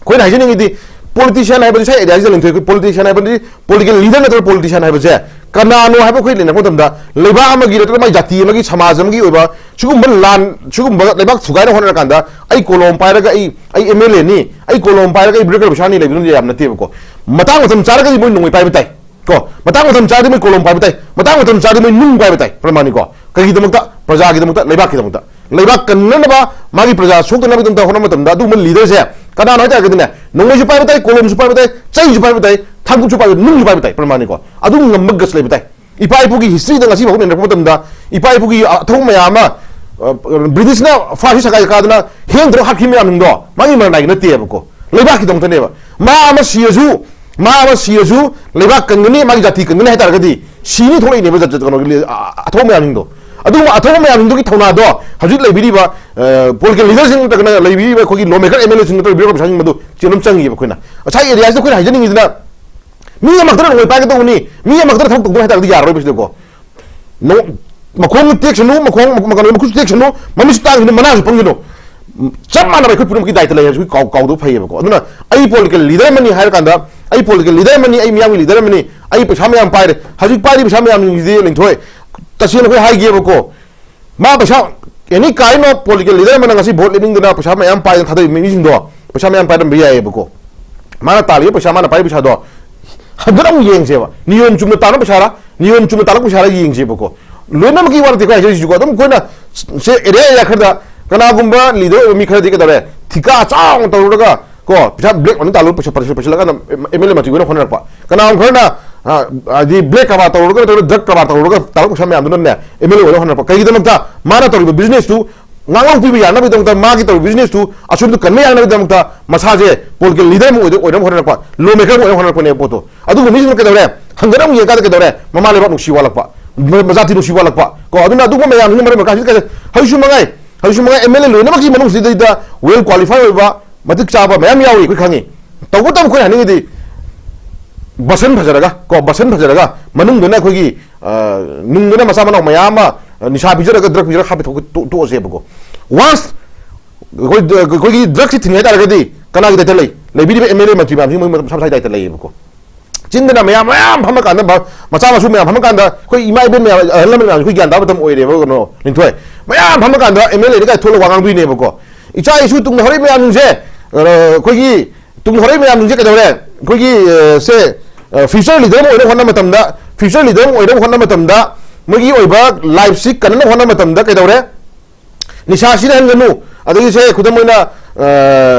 ꯑꯩꯈꯣꯏꯅ ꯍꯥꯏꯖꯅꯤꯡꯉꯤꯗꯤ, politician ꯍꯥꯏꯕꯗꯤ ꯁꯥꯏ area ꯁꯤꯗ ꯂꯩꯊꯣꯛꯏ꯫ ꯑꯩꯈꯣꯏ politician ꯍꯥꯏꯕꯗꯤ political leader ꯅꯠꯇ꯭ꯔꯒ politician ꯍꯥꯏꯕꯁꯦ ꯀꯅꯥꯅꯣ ꯍꯥꯏꯕ ꯑꯩꯈꯣꯏ ꯂꯩꯅꯔꯛꯄ ꯃꯇꯝꯗ, ꯂꯩꯕꯥꯛ ꯑꯃꯒꯤ ꯅꯠꯇ꯭ꯔꯒ ꯃꯥꯏ ꯖꯥꯇꯤ ꯑꯃꯒꯤ, ꯁꯃꯥꯖ ꯑꯃꯒꯤ ꯑꯣꯏꯕ ꯁꯤꯒꯨꯝꯕ ꯂꯥꯟ, ꯁꯤꯒꯨꯝꯕ ꯂꯩꯕꯥꯛ ꯊꯨꯒꯥꯏꯅ ꯍꯣꯠꯅꯔꯀꯥꯟꯗ ꯑꯩ ꯀꯣꯂꯣꯝ ꯄꯥꯏꯔꯒ ꯑꯩ, ꯑꯩ MLA ꯅꯤ, ꯑꯩ ꯀꯣꯂꯣꯝ ꯄꯥꯏꯔꯒ ꯑꯩ ꯕ꯭ꯔꯦꯀꯔ ꯄꯩꯁꯥꯅꯤ ꯂꯩꯕꯗꯨꯅ ꯌꯥꯝ ꯅꯠꯇꯦꯕꯀꯣ꯫ ꯃꯇꯥꯡ ꯃꯇꯝ ꯆꯥꯔꯒꯗꯤ ꯃꯣꯏ ꯅꯣꯡꯃꯩ ꯄꯥꯏꯕ ꯇꯥꯏ꯫ ꯀꯣ, ꯃꯇꯥꯡ ꯃꯇꯝ ꯆꯥꯔꯗꯤ ꯃꯣꯏ ꯀꯣꯂꯣꯝ ꯄꯥꯏꯕ ꯇꯥꯏ, ꯃꯇꯥꯡ ꯃꯇꯝ ꯆꯥꯔꯗꯤ ꯃꯣꯏ ꯅꯨꯡ ꯄꯥꯏꯕ ꯇꯥꯏ, ꯄ꯭ꯔꯃꯥꯅꯤꯀꯣ꯫ ꯀꯔꯤꯒꯤꯗꯃꯛꯇ? ꯄ꯭ꯔꯖꯥꯒꯤꯗꯃꯛꯇ, ꯂꯩꯕꯥꯛꯀꯤꯗꯃꯛꯇ꯫ ꯂꯩꯕꯥꯛ ꯀꯟꯅꯅꯕ, ꯃꯥꯒꯤ ꯄ꯭ꯔꯖꯥ ꯁꯣꯛꯇꯅꯕꯒꯤꯗꯃꯛꯇ ꯍꯣꯠꯅꯕ ꯃꯇꯝꯗ ꯑꯗꯨꯒꯨꯝꯕ leader ꯁꯦ ꯀꯅꯥꯅꯣ ꯍꯥꯏ ꯇꯥꯔꯒꯗꯤꯅꯦ, ꯅꯣꯡꯃꯩꯁꯨ ꯄꯥꯏꯕ ꯇꯥꯏ, ꯀꯣꯂꯣꯝꯁꯨ ꯄꯥꯏꯕ ꯇꯥꯏ, ꯆꯩꯁꯨ ꯄꯥꯏꯕ ꯇꯥꯏ, ꯊꯥꯡꯀꯨꯞꯁꯨ ꯄꯥꯏꯕ, ꯅꯨꯡꯁꯨ ꯄꯥꯏꯕ ꯇꯥꯏ, ꯄ꯭ꯔꯃꯥꯅꯤꯀꯣ꯫ ꯑꯗꯨꯝ ꯉꯝꯕ guts ꯂꯩꯕ ꯇꯥꯏ꯫ ꯏꯄꯥ ꯏꯄꯨꯒꯤ history ꯗ ꯉꯁꯤ ꯐꯥꯎꯕ ꯅꯩꯅꯔꯛꯄ ꯃꯇꯝꯗ, ꯏꯄꯥ ꯏꯄꯨꯒꯤ, ꯑ, ꯊꯕꯛ ꯃꯌꯥꯝ ꯑꯃ, ꯕ꯭ꯔꯤꯇꯤꯁꯅ ꯐꯥꯔꯁꯤ ꯁꯒꯥꯏ ꯀꯥꯗꯅ ꯍꯦꯟ ꯇꯔꯨꯛ ꯍꯥꯠꯈꯤꯕ ꯃꯌꯥꯝꯁꯤꯡꯗꯣ ꯃꯥꯒꯤ ꯃꯔꯅꯥꯏꯒꯤ ꯅꯠꯇꯦꯕꯀꯣ, ꯂꯩꯕꯥꯛꯀꯤꯗꯃꯛꯇꯅꯦꯕ꯫ ꯃꯥ ꯑꯃ ꯁꯤꯔꯁꯨ, ꯃꯥ ꯑꯃ ꯁꯤꯔꯁꯨ ꯂꯩꯕꯥꯛ ꯀꯟꯒꯅꯤ, ꯃꯥꯒꯤ ꯖꯥꯇꯤ ꯀꯟꯒꯅꯤ ꯍꯥꯏꯇꯥꯔꯒꯗꯤ ꯁꯤꯅꯤ ꯊꯣꯛꯂꯛꯏꯅꯦꯕ, ꯖꯥ-, ꯖꯥ-, ꯀꯩꯅꯣꯒꯤ, ꯑ, ꯑꯊꯧꯕ ꯃꯌꯥꯝꯁꯤꯡꯗꯣ꯫ ꯑꯗꯨꯒꯨꯝꯕ ꯑꯊꯧꯕ ꯃꯌꯥꯝꯁꯤꯡꯗꯨꯒꯤ ꯊꯧꯅꯥꯗꯣ ꯍꯧꯖꯤꯛ ꯂꯩꯕꯤꯔꯤꯕ ꯄꯣꯂꯤꯇꯤꯀꯦꯜ ꯂꯤꯗꯔꯁꯤꯡ ꯅꯠꯇ꯭ꯔꯒꯅ ꯂꯩꯕꯤꯔꯤꯕ ꯑꯩꯈꯣꯏꯒꯤ ꯂꯣ ꯃꯦꯀꯔ ꯑꯦꯝ ꯑꯦꯜ ꯑꯦꯁꯤꯡ ꯅꯠꯇ꯭ꯔꯒ ꯂꯩꯕꯤꯔꯤꯕ ꯄꯩꯁꯥꯁꯤꯡ ꯃꯗꯨ ꯆꯦꯟꯕ ꯑꯃ ꯆꯪꯉꯤꯕ꯫ ꯑꯩꯈꯣꯏꯅ ꯉꯁꯥꯏꯒꯤ ꯑꯦꯔꯤꯌꯥꯁꯤꯗ ꯑꯩꯈꯣꯏꯅ ꯍꯥꯏꯖꯅꯤꯡꯉꯤꯁꯤꯅ ꯃꯤ ꯑꯃꯈꯛꯇꯅ ꯅꯣꯡꯃꯩ ꯄꯥꯏꯒꯗꯧꯕꯅꯤ, ꯃꯤ ꯑꯃꯈꯛꯇꯅ ꯊꯕꯛ ꯇꯧꯗꯧꯅꯤ ꯍꯥꯏꯇꯥꯔꯒꯗꯤ ꯌꯥꯔꯔꯣꯏꯕ ꯁꯤꯗꯀꯣ꯫ ꯅꯣ-, ꯃꯈꯣꯡ ꯇꯦꯛꯁꯅꯨ, ꯃꯈꯣꯡ, ꯀꯩꯅꯣ, ꯃꯈꯨꯠꯁꯨ ꯇꯦꯛꯁꯅꯨ, ꯃꯃꯤꯠꯁꯨ ꯇꯥꯡꯁꯅꯨ, ꯃꯅꯥꯁꯨ ꯄꯪꯒꯅꯨ꯫ ꯆꯞ ꯃꯥꯟꯅꯕ ꯑꯩꯈꯣꯏ ꯄꯨꯝꯅꯃꯛꯀꯤ ꯗꯥꯏꯇ ꯂꯩ ꯍꯥꯏꯕꯁꯤ ꯑꯩꯈꯣꯏ ꯀꯥꯎ-, ꯀꯥꯎꯗꯕ ꯐꯩꯌꯦꯕꯀꯣ꯫ ꯑꯗꯨꯅ ꯑꯩ ꯄꯣꯂꯤꯇꯤꯀꯦꯜ ꯂꯤꯗꯔ ꯑꯃꯅꯤ ꯍꯥꯏꯔ ꯀꯥꯟꯗ, ꯑꯩ ꯄꯣꯂꯤꯇꯤꯀꯦꯜ ꯂꯤꯗꯔ ꯑꯃꯅꯤ, ꯑꯩ ꯃꯤꯌꯥꯝꯒꯤ ꯂꯤꯗꯔ ꯑꯃꯅꯤ, ꯑꯩ ꯄꯩꯁꯥ ꯃꯌꯥꯝ ꯄꯥꯏꯔꯦ꯫ ꯍꯧꯖꯤꯛ ꯄꯥꯏꯔꯤꯕ ꯄꯩꯁꯥ ꯃꯌꯥꯝꯁꯤꯡꯁꯤꯗꯤ ꯂꯤꯟꯊꯣꯏ, ꯇꯁꯦꯡꯅ ꯑꯩꯈꯣꯏ ꯍꯥꯏꯒꯦꯕꯀꯣ, ꯃꯥ ꯄꯩꯁꯥ, ꯑꯦꯅꯤ ꯀꯥꯏꯟ ꯑꯣꯐ ꯄꯣꯂꯤꯇꯤꯀꯦꯜ ꯂꯤꯗꯔ ꯑꯃꯅ ꯉꯁꯤ ꯚꯣꯠ ꯂꯦꯞꯅꯤꯡꯗꯅ ꯄꯩꯁꯥ ꯃꯌꯥꯝ ꯄꯥꯏꯗꯅ ꯊꯥꯗꯔꯤꯕ ꯃꯤꯁꯤꯡꯗꯣ ꯄꯩꯁꯥ ꯃꯌꯥꯝ ꯄꯥꯏꯔꯝꯕ ꯌꯥꯏꯌꯦꯕꯀꯣ꯫ ꯃꯥꯅ ꯇꯥꯜꯂꯤꯕ ꯄꯩꯁꯥ, ꯃꯥꯅ ꯄꯥꯏꯔꯤꯕ ꯄꯩꯁꯥꯗꯣ ꯍꯟꯗꯛ ꯑꯃꯨꯛ ꯌꯦꯡꯁꯦꯕ꯫ ꯅꯤꯌꯣꯝ ꯆꯨꯝꯅ ꯇꯥꯟꯕ ꯄꯩꯁꯥꯔ, ꯅꯤꯌꯣꯝ ꯆꯨꯝꯅ ꯇꯥꯜꯂꯛꯄ ꯄꯩꯁꯥꯔ ꯌꯦꯡꯁꯦꯕꯀꯣ꯫ ꯂꯣꯏꯅꯃꯛꯀꯤ ꯋꯥ ꯅꯠꯇꯦꯀꯣ ꯍꯥꯏꯖꯔꯤꯁꯤꯀꯣ꯫ ꯑꯗꯨꯝ ꯑꯩꯈꯣꯏꯅ ꯁꯦ ꯑꯦꯔꯤꯌꯥ ꯑꯦꯔꯤꯌꯥ ꯈꯔꯗ ꯀꯅꯥꯒꯨꯝꯕ ꯂꯤꯗꯔ ꯑꯣꯏꯕ ꯃꯤ ꯈꯔꯗꯤ ꯀꯩꯗꯧꯔꯦ, ꯊꯤꯀꯥ ꯆꯥꯎꯅ ꯇꯧꯔꯨꯔꯒ ꯀꯣ, ꯄꯩꯁꯥ ꯕ꯭ꯂꯦꯛ ꯃꯅꯤ ꯇꯥꯜꯂꯨ, ꯄꯩꯁꯥ, ꯄꯩꯁꯥ, ꯄꯩꯁꯥ ꯂꯥꯛꯀꯥꯟꯗ ꯑꯦꯝ ꯑꯦꯜ ꯑꯦ ꯃꯟꯇ꯭ꯔꯤ ꯑꯣꯏꯅ ꯍꯣꯠꯅꯔꯛꯄ꯫ ꯀꯅꯥꯒꯨꯝꯕ ꯈꯔꯅ, ꯑ, ꯍꯥꯏꯗꯤ ꯕ꯭ꯂꯦꯛ ꯀꯔꯕꯥꯔ ꯇꯧꯔꯨꯔꯒ ꯅꯠꯇ꯭ꯔꯒ ꯗ꯭ꯔꯒ ꯀꯔꯕꯥꯔ ꯇꯧꯔꯨꯔꯒ ꯇꯥꯜꯂꯛꯄ ꯄꯩꯁꯥ ꯃꯌꯥꯝꯗꯨꯅꯅꯦ ꯑꯦꯝ ꯑꯦꯜ ꯑꯦ ꯑꯣꯏꯅ ꯍꯣꯠꯅꯔꯛꯄ꯫ ꯀꯩꯒꯤꯗꯃꯛꯇ? ꯃꯥꯅ ꯇꯧꯔꯤꯕ ꯕꯤꯖꯤꯅꯦꯁꯇꯨ ꯉꯥꯡꯂꯧ ꯄꯤꯕ ꯌꯥꯅꯕꯒꯤꯗꯃꯛꯇ, ꯃꯥꯒꯤ ꯇꯧꯔꯤꯕ ꯕꯤꯖꯤꯅꯦꯁꯇꯨ ꯑꯁꯣꯝꯗ ꯀꯟꯕ ꯌꯥꯅꯕꯒꯤꯗꯃꯛꯇ ꯃꯁꯥꯁꯦ ꯄꯣꯂꯤꯇꯤꯀꯦꯜ ꯂꯤꯗꯔ ꯑꯃ ꯑꯣꯏꯗ-, ꯑꯣꯏꯅꯕ ꯍꯣꯠꯅꯔꯛꯄ, ꯂꯣ ꯃꯦꯀꯔ ꯑꯃ ꯑꯣꯏꯅꯕ ꯍꯣꯠꯅꯔꯛꯄꯅꯦꯕ ꯄꯣꯠꯇꯣ꯫ ꯑꯗꯨꯒꯨꯝꯕ ꯃꯤꯁꯤꯡꯗꯨꯅ ꯀꯩꯗꯧꯔꯦ? ꯍꯟꯒꯠ ꯑꯃꯨꯛ ꯌꯦꯡꯀꯥꯟꯗ ꯀꯩꯗꯧꯔꯦ? ꯃꯃꯥ ꯂꯩꯕꯥꯛ ꯅꯨꯡꯁꯤ ꯋꯥꯠꯂꯛꯄ, ꯃ-, ꯃꯖꯥꯇꯤ ꯅꯨꯡꯁꯤ ꯋꯥꯠꯂꯛꯄ ꯀꯣ꯫ ꯑꯗꯨꯅ ꯑꯗꯨꯒꯨꯝꯕ ꯃꯌꯥꯝꯁꯤꯅ ꯃꯔꯝ ꯑꯣꯏꯔꯀꯥꯟꯁꯤꯗ ꯀꯩꯗꯧꯔꯦ? ꯍꯧꯖꯤꯛꯁꯨ ꯃꯉꯥꯏ, ꯍꯧꯖꯤꯛꯁꯨ ꯃꯉꯥꯏ ꯑꯦꯝ ꯑꯦꯜ ꯑꯦ ꯂꯣꯏꯅꯃꯛꯀꯤ ꯃꯅꯨꯡꯁꯤꯗꯩꯗ ꯋꯦꯜ ꯀ꯭ꯋꯥꯂꯤꯐꯥꯏ ꯑꯣꯏꯕ, ꯃꯇꯤꯛ ꯆꯥꯕ ꯃꯌꯥꯝ ꯌꯥꯎꯔꯤ, ꯑꯩꯈꯣꯏ ꯈꯪꯉꯤ꯫ ꯇꯧꯕꯇꯕꯨ ꯑꯩꯈꯣꯏꯅ ꯍꯥꯏꯅꯤꯡꯉꯤꯗꯤ ꯕꯁꯟ ꯐꯖꯔꯒ ꯀꯣ, ꯕꯁꯟ ꯐꯖꯔꯒ ꯃꯅꯨꯡꯗꯅ ꯑꯩꯈꯣꯏꯒꯤ, ꯑ, ꯅꯨꯡꯗꯅ ꯃꯆꯥ ꯃꯅꯥꯎ ꯃꯌꯥꯝ ꯑꯃ, ꯑ, ꯅꯤꯁꯥ ꯄꯤꯖꯔꯒ, ꯗ꯭ꯔꯒ ꯄꯤꯖꯔꯒ ꯍꯥꯠꯄ ꯊꯣꯛ-, ꯇꯣ-, ꯇꯣꯛꯑꯁꯦꯕꯀꯣ꯫ ꯋꯥꯟꯁ ꯑꯩꯈꯣꯏ, ꯑꯩꯈꯣꯏꯒꯤ ꯗ꯭ꯔꯒꯁꯤ ꯊꯤꯡꯉꯦ ꯍꯥꯏꯇꯥꯔꯒꯗꯤ ꯀꯅꯥꯒꯤ ꯗꯥꯏꯇ ꯂꯩ? ꯂꯩꯕꯤꯔꯤꯕ ꯑꯦꯝ ꯑꯦꯜ ꯑꯦ ꯃꯟꯇ꯭ꯔꯤ ꯃꯌꯥꯝꯁꯤ ꯃꯣꯏ ꯃꯁꯥ ꯃꯁꯥꯒꯤ ꯗꯥꯏꯇ ꯂꯩꯌꯦꯕꯀꯣ꯫ ꯆꯤꯟꯗꯅ ꯃꯌꯥꯝ, ꯃꯌꯥꯝ ꯐꯝꯃꯀꯥꯟꯗ ꯃ-, ꯃꯆꯥ ꯃꯁꯨ ꯃꯌꯥꯝ ꯐꯝꯃꯀꯥꯟꯗ ꯑꯩꯈꯣꯏ ꯏꯃꯥ ꯏꯕꯦꯟ ꯃꯌꯥꯝ, ꯑꯍꯜ ꯂꯃꯟ ꯃꯌꯥꯝꯁꯤ ꯑꯩꯈꯣꯏ ꯒ꯭ꯌꯥꯟ ꯇꯥꯕ ꯃꯇꯝ ꯑꯣꯏꯔꯦꯕ, ꯀꯩꯅꯣ, ꯂꯤꯟꯊꯣꯏ꯫ ꯃꯌꯥꯝ ꯐꯝꯃꯀꯥꯟꯗ ꯑꯦꯝ ꯑꯦꯜ ꯑꯦꯅ ꯀꯥꯏ ꯊꯣꯛꯂꯒ ꯋꯥ ꯉꯥꯡꯗꯣꯏꯅꯦꯕꯀꯣ꯫ ꯏꯆꯥ ꯏꯁꯨ ꯇꯨꯡꯗ ꯍꯧꯔꯛꯏ ꯃꯌꯥꯝꯁꯤꯡꯁꯦ, ꯑ, ꯑꯩꯈꯣꯏꯒꯤ ꯇꯨꯡꯗ ꯍꯧꯔꯛꯏ ꯃꯌꯥꯝꯁꯤꯡꯁꯦ ꯀꯩꯗꯧꯔꯦ? ꯑꯩꯈꯣꯏꯒꯤ, ꯑ, ꯁꯦ, ꯑ, ꯐ꯭ꯌꯨꯆꯔ ꯂꯤꯗꯔ ꯑꯃ ꯑꯣꯏꯅꯕ ꯍꯣꯠꯅꯕ ꯃꯇꯝꯗ, ꯐ꯭ꯌꯨꯆꯔ ꯂꯤꯗꯔ ꯑꯃ ꯑꯣꯏꯅꯕ ꯍꯣꯠꯅꯕ ꯃꯇꯝꯗ, ꯃꯣꯏꯒꯤ ꯑꯣꯏꯕ ꯂꯥꯏꯐꯁꯤ ꯀꯟꯅꯕ ꯍꯣꯠꯅꯕ ꯃꯇꯝꯗ ꯀꯩꯗꯧꯔꯦ? ꯅꯤꯁꯥ ꯁꯤꯖꯤꯟꯅꯍꯟꯒꯅꯨ, ꯑꯗꯒꯤ ꯁꯦ ꯈꯨꯗꯝ ꯑꯣꯏꯅ, ꯑ,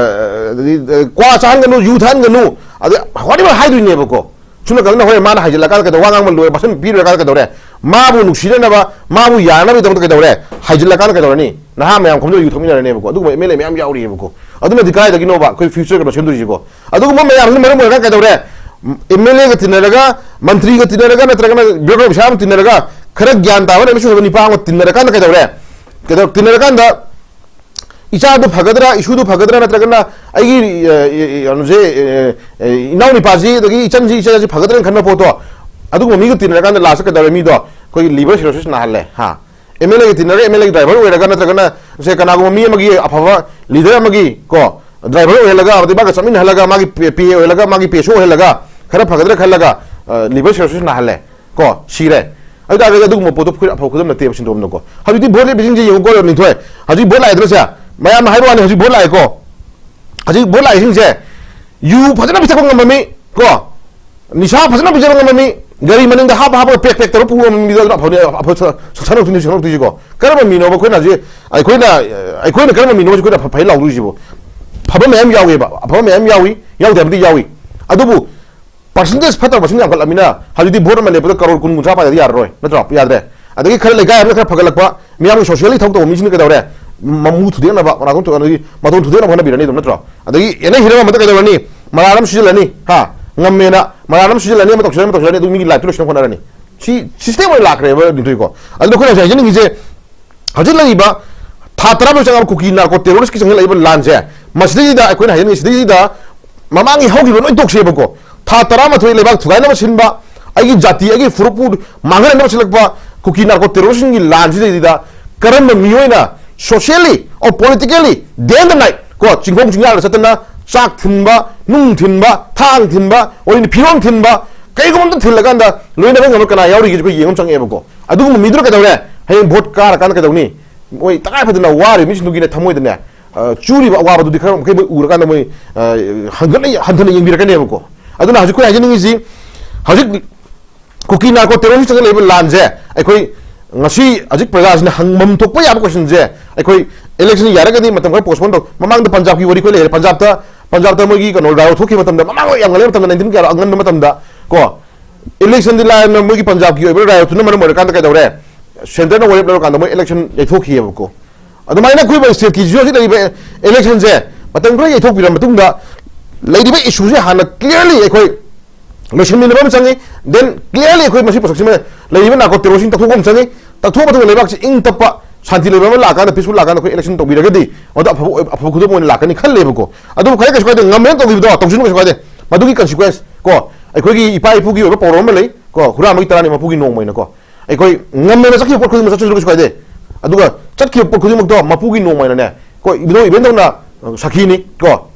ꯑꯗꯒꯤ, ꯑ, ꯀ꯭ꯋꯥ ꯆꯥꯍꯟꯒꯅꯨ, ꯌꯨ ꯊꯛꯍꯟꯒꯅꯨ, ꯑꯗꯩ whatever ꯍꯥꯏꯗꯣꯏꯅꯦꯕꯀꯣ꯫ ꯁꯨꯝꯅ ꯀꯩꯅꯣꯅ ꯍꯣꯔꯦꯟ ꯃꯥꯅ ꯍꯥꯏꯖꯤꯜꯂꯀꯥꯟꯗ ꯀꯩꯗꯧ-, ꯋꯥ ꯉꯥꯡꯕ ꯂꯣꯏꯔ ꯕꯁꯟ ꯄꯤꯔꯨꯔꯀꯥꯟꯗ ꯀꯩꯗꯧꯔꯦ? ꯃꯥꯕꯨ ꯅꯨꯡꯁꯤꯅꯅꯕ, ꯃꯥꯕꯨ ꯌꯥꯅꯕꯒꯤꯗꯃꯛꯇ ꯀꯩꯗꯧꯔꯦ? ꯍꯥꯏꯖꯤꯜꯂꯀꯥꯟꯗ ꯀꯩꯗꯧꯔꯅꯤ? ꯅꯍꯥ ꯃꯌꯥꯝ ꯈꯣꯝꯖꯤꯜꯂꯒ ꯌꯨ ꯊꯛꯃꯤꯟꯅꯔꯅꯦꯕꯀꯣ꯫ ꯑꯗꯨꯒꯨꯝꯕ ꯑꯦꯝ ꯑꯦꯜ ꯑꯦ ꯃꯌꯥꯝ ꯌꯥꯎꯔꯤꯑꯕꯀꯣ꯫ ꯑꯗꯨꯅꯗꯤ ꯀꯗꯥꯏꯗꯒꯤꯅꯣꯕ ꯑꯩꯈꯣꯏ ꯐ꯭ꯌꯨꯆꯔ ꯀꯩꯅꯣ ꯁꯦꯝꯗꯣꯏꯁꯤꯀꯣ? ꯑꯗꯨꯒꯨꯝꯕ ꯃꯌꯥꯝꯁꯤꯅ ꯃꯔꯝ ꯑꯣꯏꯔꯒ ꯀꯩꯗꯧꯔꯦ? ꯑꯦꯝ ꯑꯦꯜ ꯑꯦꯒ ꯇꯤꯟꯅꯔꯒ, ꯃꯟꯇ꯭ꯔꯤꯒ ꯇꯤꯟꯅꯔꯒ, ꯅꯠꯇ꯭ꯔꯒꯅ ꯕ꯭ꯌꯨꯔꯣꯀ꯭ꯔꯦꯠ ꯑꯣꯐꯤꯁꯥꯔ ꯑꯃ ꯇꯤꯟꯅꯔꯒ, ꯈꯔ ꯒ꯭ꯌꯥꯟ ꯇꯥꯕ ꯂꯩꯃꯁꯨ ꯑꯣꯏꯕ ꯅꯤꯄꯥ ꯑꯃ ꯇꯤꯟꯅꯔꯀꯥꯟꯗ ꯀꯩꯗꯧꯔꯦ? ꯀꯩꯗꯧ-, ꯇꯤꯟꯅꯔꯀꯥꯟꯗ ꯏꯆꯥꯗꯨ ꯐꯒꯗ꯭ꯔꯥ, ꯏꯁꯨꯗꯨ ꯐꯒꯗ꯭ꯔꯥ, ꯅꯠꯇ꯭ꯔꯒꯅ ꯑꯩꯒꯤ, ꯑ, ꯑ, ꯀꯩꯅꯣꯁꯦ, ꯑ, ꯑ, ꯏꯅꯥꯎ ꯅꯨꯄꯥꯁꯤ ꯑꯗꯒꯤ ꯏꯆꯟꯁꯤ, ꯏꯆꯥꯁꯤ ꯐꯒꯗ꯭ꯔꯥꯅ ꯈꯟꯕ ꯄꯣꯠꯇꯣ, ꯑꯗꯨꯒꯨꯝꯕ ꯃꯤꯒ ꯇꯤꯟꯅꯔꯀꯥꯟꯗ ꯂꯥꯁꯇ ꯀꯩꯗꯧꯔꯦ? ꯃꯤꯗꯣ ꯑꯩꯈꯣꯏꯒꯤ ꯂꯤꯚꯔ ꯁꯤꯔꯣꯁꯤꯁ ꯅꯥꯍꯜꯂꯦ꯫ ꯍꯥ, ꯑꯦꯝ ꯑꯦꯜ ꯑꯦꯒ ꯇꯤꯟꯅꯔꯒ, ꯑꯦꯝ ꯑꯦꯜ ꯑꯦꯒꯤ ꯗ꯭ꯔꯥꯏꯚꯔ ꯑꯣꯏꯔꯒ, ꯅꯠꯇ꯭ꯔꯒꯅ ꯁꯦ ꯀꯅꯥꯒꯨꯝꯕ ꯃꯤ ꯑꯃꯒꯤ ꯑꯐꯕ ꯂꯤꯗꯔ ꯑꯃꯒꯤ ꯀꯣ ꯗ꯭ꯔꯥꯏꯚꯔ ꯑꯣꯏꯍꯜꯂꯒ, ꯑꯗꯩ ꯃꯥꯒ ꯆꯠꯃꯤꯟꯅꯍꯜꯂꯒ, ꯃꯥꯒꯤ ꯄꯦ, ꯄꯦ ꯑꯣꯏꯍꯜꯂꯒ, ꯃꯥꯒꯤ ꯄꯦꯁꯨ ꯑꯣꯏꯍꯜꯂꯒ, ꯈꯔ ꯐꯒꯗ꯭ꯔꯥ ꯈꯜꯂꯒ, ꯑ, ꯂꯤꯚꯔ ꯁꯤꯔꯣꯁꯤꯁ ꯅꯥꯍꯜꯂꯦ꯫ ꯀꯣ, ꯁꯤꯔꯦ꯫ ꯑꯗꯨ ꯇꯥꯔꯒꯗꯤ ꯑꯗꯨꯒꯨꯝꯕ ꯄꯣꯠꯇꯣ ꯑꯩꯈꯣꯏ ꯑꯐꯕ ꯈꯨꯗꯝ ꯅꯠꯇꯦꯕ ꯁꯤꯟꯗꯣꯛꯑꯝꯗꯀꯣ꯫ ꯍꯧꯖꯤꯛꯇꯤ ꯚꯣꯠ ꯂꯦꯞꯄꯤꯁꯤꯡꯁꯦ ꯌꯦꯡꯉꯨꯀꯣ, ꯂꯤꯟꯊꯣꯏ꯫ ꯍꯧꯖꯤꯛ ꯚꯣꯠ ꯂꯥꯛꯑꯦꯗꯅ ꯁꯦ, ꯃꯌꯥꯝꯅ ꯍꯥꯏꯕ ꯋꯥꯅꯤ, ꯍꯧꯖꯤꯛ ꯚꯣꯠ ꯂꯥꯛꯑꯦꯀꯣ꯫ ꯍꯧꯖꯤꯛ ꯚꯣꯠ ꯂꯥꯛꯏꯁꯤꯡꯁꯦ ꯌꯨ ꯐꯖꯅ ꯄꯤꯊꯛꯄ ꯉꯝꯕ ꯃꯤ, ꯀꯣ, ꯅꯤꯁꯥ ꯐꯖꯅ ꯄꯤꯖꯕ ꯉꯝꯕ ꯃꯤ, ꯒꯥꯔꯤ ꯃꯅꯤꯡꯗ ꯍꯥꯞꯄ ꯍꯥꯞꯄꯒ ꯄꯦꯛ ꯄꯦꯛ ꯇꯧꯔ ꯄꯨꯕ ꯉꯝꯕ ꯃꯤꯗꯣ ꯑꯗꯨꯅ ꯑꯐꯕꯅꯤ, ꯑꯐꯕ ꯁ-, ꯁ-, ꯁꯟꯗꯣꯛꯇꯣꯏꯅꯤ, ꯁꯟꯗꯣꯛꯇꯣꯏꯁꯤꯀꯣ꯫ ꯀꯔꯝꯕ ꯃꯤꯅꯣꯕ ꯑꯩꯈꯣꯏꯅ ꯍꯧꯖꯤꯛ, ꯑꯩꯈꯣꯏꯅ, ꯑꯩꯈꯣꯏꯅ ꯀꯔꯝꯕ ꯃꯤꯅꯣꯕ ꯑꯩꯈꯣꯏꯅ ꯐ-, ꯐꯩ ꯂꯥꯎꯗꯣꯏꯁꯤꯕꯣ? ꯐꯕ ꯃꯌꯥꯝ ꯌꯥꯎꯋꯦꯕ, ꯑꯐꯕ ꯃꯌꯥꯝ ꯌꯥꯎꯏ, ꯌꯥꯎꯗꯦ ꯍꯥꯏꯕꯗꯤ ꯌꯥꯎꯏ꯫ ꯑꯗꯨꯕꯨ ꯄꯥꯔꯁꯦꯟꯇꯦꯖ ꯐꯠꯇꯕ ꯃꯁꯤꯡ ꯌꯥꯝꯈꯠꯂꯕꯅꯤꯅ ꯍꯧꯖꯤꯛꯇꯤ ꯚꯣꯠ ꯑꯃ ꯂꯦꯞꯄꯗ ꯀꯔꯣꯔ ꯀꯨꯟ ꯀꯨꯟꯊ꯭ꯔꯥ ꯄꯥꯏꯗꯗꯤ ꯌꯥꯔꯔꯣꯏ, ꯅꯠꯇ꯭ꯔꯣ? ꯌꯥꯗ꯭ꯔꯦ꯫ ꯑꯗꯒꯤ ꯈꯔ ꯂꯩꯀꯥꯏ ꯑꯃꯅ ꯈꯔ ꯐꯒꯠꯂꯛꯄ, ꯃꯤꯌꯥꯝꯒꯤ ꯁꯣꯁꯤꯌꯦꯜꯒꯤ ꯊꯕꯛ ꯇꯧꯕ ꯃꯤꯁꯤꯡꯅ ꯀꯩꯗꯧꯔꯦ? ꯃꯃꯨ ꯊꯨꯗꯦꯛꯅꯕ, ꯃꯅꯥꯇꯣꯟ ꯊꯨꯗꯦꯛꯅꯕ, ꯃꯇꯣꯟ ꯊꯨꯗꯦꯛꯅꯕ ꯍꯣꯠꯅꯕꯤꯔꯅꯤ ꯑꯗꯨꯝ, ꯅꯠꯇ꯭ꯔꯣ? ꯑꯗꯒꯤ ꯑꯦꯅꯤ ꯍꯤꯔꯝ ꯑꯃꯗ ꯀꯩꯗꯧꯔꯅꯤ? ꯃꯔꯥꯜ ꯑꯃ ꯁꯤꯖꯤꯜꯂꯅꯤ, ꯍꯥ? ꯉꯝꯃꯦꯅ ꯃꯔꯥꯜ ꯑꯃ ꯁꯤꯖꯤꯜꯂꯅꯤ, ꯑꯃ ꯇꯧꯁꯤꯜꯂꯅꯤ, ꯑꯃ ꯇꯧꯁꯤꯜꯂꯅꯤ, ꯑꯗꯨ ꯃꯤꯒꯤ ꯂꯥꯏꯐꯇꯨ ꯂꯣꯏꯁꯤꯟꯅꯕ ꯍꯣꯠꯅꯔꯅꯤ꯫ ꯁꯤ ꯁꯤꯁꯇꯦꯝ ꯑꯣꯏꯅ ꯂꯥꯛꯈ꯭ꯔꯦꯕ, ꯂꯤꯟꯊꯣꯏꯀꯣ꯫ ꯑꯗꯨꯅ ꯑꯩꯈꯣꯏꯅ ꯍꯧꯖꯤꯛ ꯍꯥꯏꯖꯅꯤꯡꯉꯤꯁꯦ, ꯍꯧꯖꯤꯛ ꯂꯩꯔꯤꯕ ꯊꯥ ꯇꯔꯥꯃꯔꯤ ꯆꯪꯉꯛꯄ ꯀꯨꯀꯤ ꯅꯥꯔꯀꯣ ꯇꯦꯔꯣꯔꯤꯁꯀꯤ ꯆꯪꯁꯤꯜꯂꯛꯏꯕ ꯂꯥꯟꯁꯦ, ꯃꯁꯤꯗꯩꯁꯤꯗ ꯑꯩꯈꯣꯏꯅ ꯍꯥꯏꯖꯅꯤꯡꯉꯤ, ꯁꯤꯗꯩꯁꯤꯗ ꯃꯃꯥꯡꯒꯤ ꯍꯧꯈꯤꯕ ꯂꯣꯏ ꯇꯣꯛꯁꯦꯕꯀꯣ꯫ ꯊꯥ ꯇꯔꯥꯃꯥꯊꯣꯏ ꯂꯩꯕꯥꯛ ꯊꯨꯒꯥꯏꯅꯕ ꯁꯤꯟꯕ, ꯑꯩꯒꯤ ꯖꯥꯇꯤ, ꯑꯩꯒꯤ ꯐꯨꯔꯨꯞꯄꯨ ꯃꯥꯡꯍꯟꯅꯕ ꯁꯤꯜꯂꯛꯄ ꯀꯨꯀꯤ ꯅꯥꯔꯀꯣ ꯇꯦꯔꯣꯔꯤꯁꯁꯤꯡꯒꯤ ꯂꯥꯟꯁꯤꯗꯩꯁꯤꯗ ꯀꯔꯝꯕ ꯃꯤꯑꯣꯏꯅ socially or politically day and night ꯀꯣ, ꯆꯤꯡꯈꯣꯡ ꯆꯤꯡꯌꯥꯗ ꯆꯠꯇꯅ ꯆꯥꯛ ꯊꯤꯟꯕ, ꯅꯨꯡ ꯊꯤꯟꯕ, ꯊꯥꯡ ꯊꯤꯟꯕ, ꯑꯣꯏꯅ ꯐꯤꯔꯣꯟ ꯊꯤꯟꯕ, ꯀꯩꯒꯨꯝꯕ ꯑꯝꯇ ꯊꯤꯜꯂꯀꯥꯟꯗ ꯂꯣꯏꯅꯕ ꯉꯝꯕ ꯀꯅꯥ ꯌꯥꯎꯔꯤꯒꯦ ꯑꯩꯈꯣꯏ ꯌꯦꯡꯕ ꯑꯃ ꯆꯪꯉꯛꯑꯦꯕꯀꯣ꯫ ꯑꯗꯨꯒꯨꯝꯕ ꯃꯤꯗꯨꯅ ꯀꯩꯗꯧꯔꯦ? ꯍꯌꯦꯡ ꯚꯣꯠ ꯀꯥꯔꯀꯥꯟꯗ ꯀꯩꯗꯧꯅꯤ? ꯃꯣꯏ ꯇꯉꯥꯏ ꯐꯗꯅ ꯋꯥꯔꯤꯕ ꯃꯤꯁꯤꯡꯗꯨꯒꯤꯅꯦ ꯊꯃꯣꯏꯗꯅꯦ, ꯑ, ꯆꯨꯔꯤꯕ ꯑꯋꯥꯕꯗꯨꯗꯤ ꯈꯔ ꯃꯈꯩ ꯃꯣꯏ ꯎꯔꯀꯥꯟꯗ ꯃꯣꯏ, ꯑ, ꯍꯟꯒꯠꯅ, ꯍꯟꯊꯅ ꯌꯦꯡꯕꯤꯔꯛꯀꯅꯦꯕꯀꯣ꯫ ꯑꯗꯨꯅ ꯍꯧꯖꯤꯛ ꯑꯩꯈꯣꯏ ꯍꯥꯏꯖꯅꯤꯡꯉꯤꯁꯤ, ꯍꯧꯖꯤꯛ ꯀꯨꯀꯤ ꯅꯥꯔꯀꯣ ꯇꯦꯔꯣꯔꯤꯁ ꯆꯪꯁꯤꯜꯂꯛꯏꯕ ꯂꯥꯟꯁꯦ ꯑꯩꯈꯣꯏ ꯉꯁꯤ ꯍꯧꯖꯤꯛ ꯄ꯭ꯔꯖꯥꯁꯤꯅ ꯍꯪꯐꯝ ꯊꯣꯛꯄ ꯌꯥꯕ ꯀꯣꯏꯁꯟꯁꯦ, ꯑꯩꯈꯣꯏ ꯏꯂꯦꯛꯁꯟ ꯌꯥꯔꯒꯗꯤ ꯃꯇꯝ ꯈꯔ ꯄꯣꯁꯄꯣꯟ ꯇꯧ꯫ ꯃꯃꯥꯡꯗ ꯄꯟꯖꯥꯕꯀꯤ ꯋꯥꯔꯤ ꯑꯩꯈꯣꯏ ꯂꯩꯔꯦ꯫ ꯄꯟꯖꯥꯕꯇ, ꯄꯟꯖꯥꯕꯇ ꯃꯣꯏꯒꯤ ꯀꯩꯅꯣ ꯔꯥꯏꯑꯣꯠ ꯊꯣꯛꯈꯤꯕ ꯃꯇꯝꯗ, ꯃꯃꯥꯡ ꯌꯥꯝ ꯉꯜꯂꯤꯕ ꯃꯇꯝꯗ, ꯅꯥꯏꯟꯇꯤꯟ ꯀꯌꯥ ꯑꯉꯟꯕ ꯃꯇꯝꯗ ꯀꯣ, ꯏꯂꯦꯛꯁꯟꯗꯤ ꯂꯥꯏꯔꯅ ꯃꯣꯏꯒꯤ ꯄꯟꯖꯥꯕꯀꯤ ꯑꯣꯏꯕ ꯔꯥꯏꯌꯣꯠꯇꯨꯅ ꯃꯔꯝ ꯑꯣꯏꯔꯀꯥꯟꯗ ꯀꯩꯗꯧꯔꯦ? ꯁꯦꯟꯇꯔꯅ ꯋꯥꯔꯦꯞ ꯂꯧꯔꯀꯥꯟꯗ ꯃꯣꯏ ꯏꯂꯦꯛꯁꯟ ꯌꯩꯊꯣꯛꯈꯤꯑꯕꯀꯣ꯫ ꯑꯗꯨꯃꯥꯏꯅ ꯑꯩꯈꯣꯏ ꯁ꯭ꯇꯦꯠꯀꯤꯁꯤꯁꯨ ꯍꯧꯖꯤꯛ ꯂꯩꯔꯤꯕ ꯏꯂꯦꯛꯁꯟꯁꯦ ꯃꯇꯝ ꯈꯔ ꯌꯩꯊꯣꯛꯄꯤꯔ ꯃꯇꯨꯡꯗ ꯂꯩꯔꯤꯕ ꯏꯁꯨꯁꯦ ꯍꯥꯟꯅ ꯀ꯭ꯂꯤꯌꯔꯂꯤ ꯑꯩꯈꯣꯏ ꯂꯣꯏꯁꯤꯟꯃꯤꯟꯅꯕ ꯑꯃ ꯆꯪꯉꯤ꯫ ꯗꯦꯟ ꯀ꯭ꯂꯤꯌꯔꯂꯤ ꯑꯩꯈꯣꯏ ꯃꯁꯤ ꯄꯣꯠꯁꯛꯁꯤꯃ ꯂꯩꯔꯤꯕ ꯅꯥꯔꯀꯣ ꯇꯦꯔꯣꯔꯤꯁꯁꯤꯡ ꯇꯛꯊꯣꯛꯄ ꯑꯃ ꯆꯪꯉꯤ꯫ ꯇꯛꯊꯣꯛꯄ ꯃꯇꯨꯡꯗ ꯂꯩꯕꯥꯛꯁꯤ ꯏꯪ ꯇꯞꯄ ꯁꯥꯟꯇꯤ ꯂꯩꯕ ꯑꯃ ꯂꯥꯛꯑꯀꯥꯟꯗ, ꯄꯤꯁꯐꯨꯜ ꯂꯥꯛꯑꯀꯥꯟꯗ ꯑꯩꯈꯣꯏ ꯏꯂꯦꯛꯁꯟ ꯇꯧꯕꯤꯔꯒꯗꯤ ꯃꯗꯨ ꯑꯐꯕ ꯑꯣꯏ-, ꯑꯐꯕ ꯈꯨꯗꯝ ꯑꯣꯏꯅ ꯂꯥꯛꯀꯅꯤ ꯈꯜꯂꯦꯕꯀꯣ꯫ ꯑꯗꯨꯕꯨ ꯈ꯭ꯋꯥꯏꯗꯩ ꯀꯩꯁꯨ ꯀꯥꯏꯗꯦ, ꯉꯝꯃꯦꯅ ꯇꯧꯈꯤꯕꯗꯣ ꯇꯧꯁꯤꯟꯕ ꯀꯩꯁꯨ ꯀꯥꯏꯗꯦ꯫ ꯃꯗꯨꯒꯤ ꯀꯟꯁꯤꯀ꯭ꯋꯦꯟꯁ ꯀꯣ ꯑꯩꯈꯣꯏꯒꯤ ꯏꯄꯥ ꯏꯄꯨꯒꯤ ꯑꯣꯏꯕ ꯄꯥꯎꯔꯧ ꯑꯃ ꯂꯩ ꯀꯣ, "ꯍꯨꯔꯥꯟꯕꯒꯤ ꯇꯔꯥꯅꯤ ꯃꯄꯨꯒꯤ ꯅꯣꯡꯃ" ꯍꯥꯏꯅꯀꯣ꯫ ꯑꯩꯈꯣꯏ ꯉꯝꯃꯦꯅ ꯆꯠꯈꯤꯕ ꯄꯣꯠ ꯈꯨꯗꯤꯡꯃꯛ ꯆꯠꯁꯤꯟꯕ ꯀꯩꯁꯨ ꯀꯥꯏꯗꯦ꯫ ꯑꯗꯨꯒ ꯆꯠꯈꯤꯕ ꯄꯣꯠ ꯈꯨꯗꯤꯡꯃꯛꯇꯣ ꯃꯄꯨꯒꯤ ꯅꯣꯡꯃ ꯍꯥꯏꯅꯅꯦ, ꯀꯣ, ꯏꯕꯨꯙꯧ ꯏꯕꯦꯟꯗꯧꯅ ꯁꯥꯈꯤꯅꯤ ꯀꯣ꯫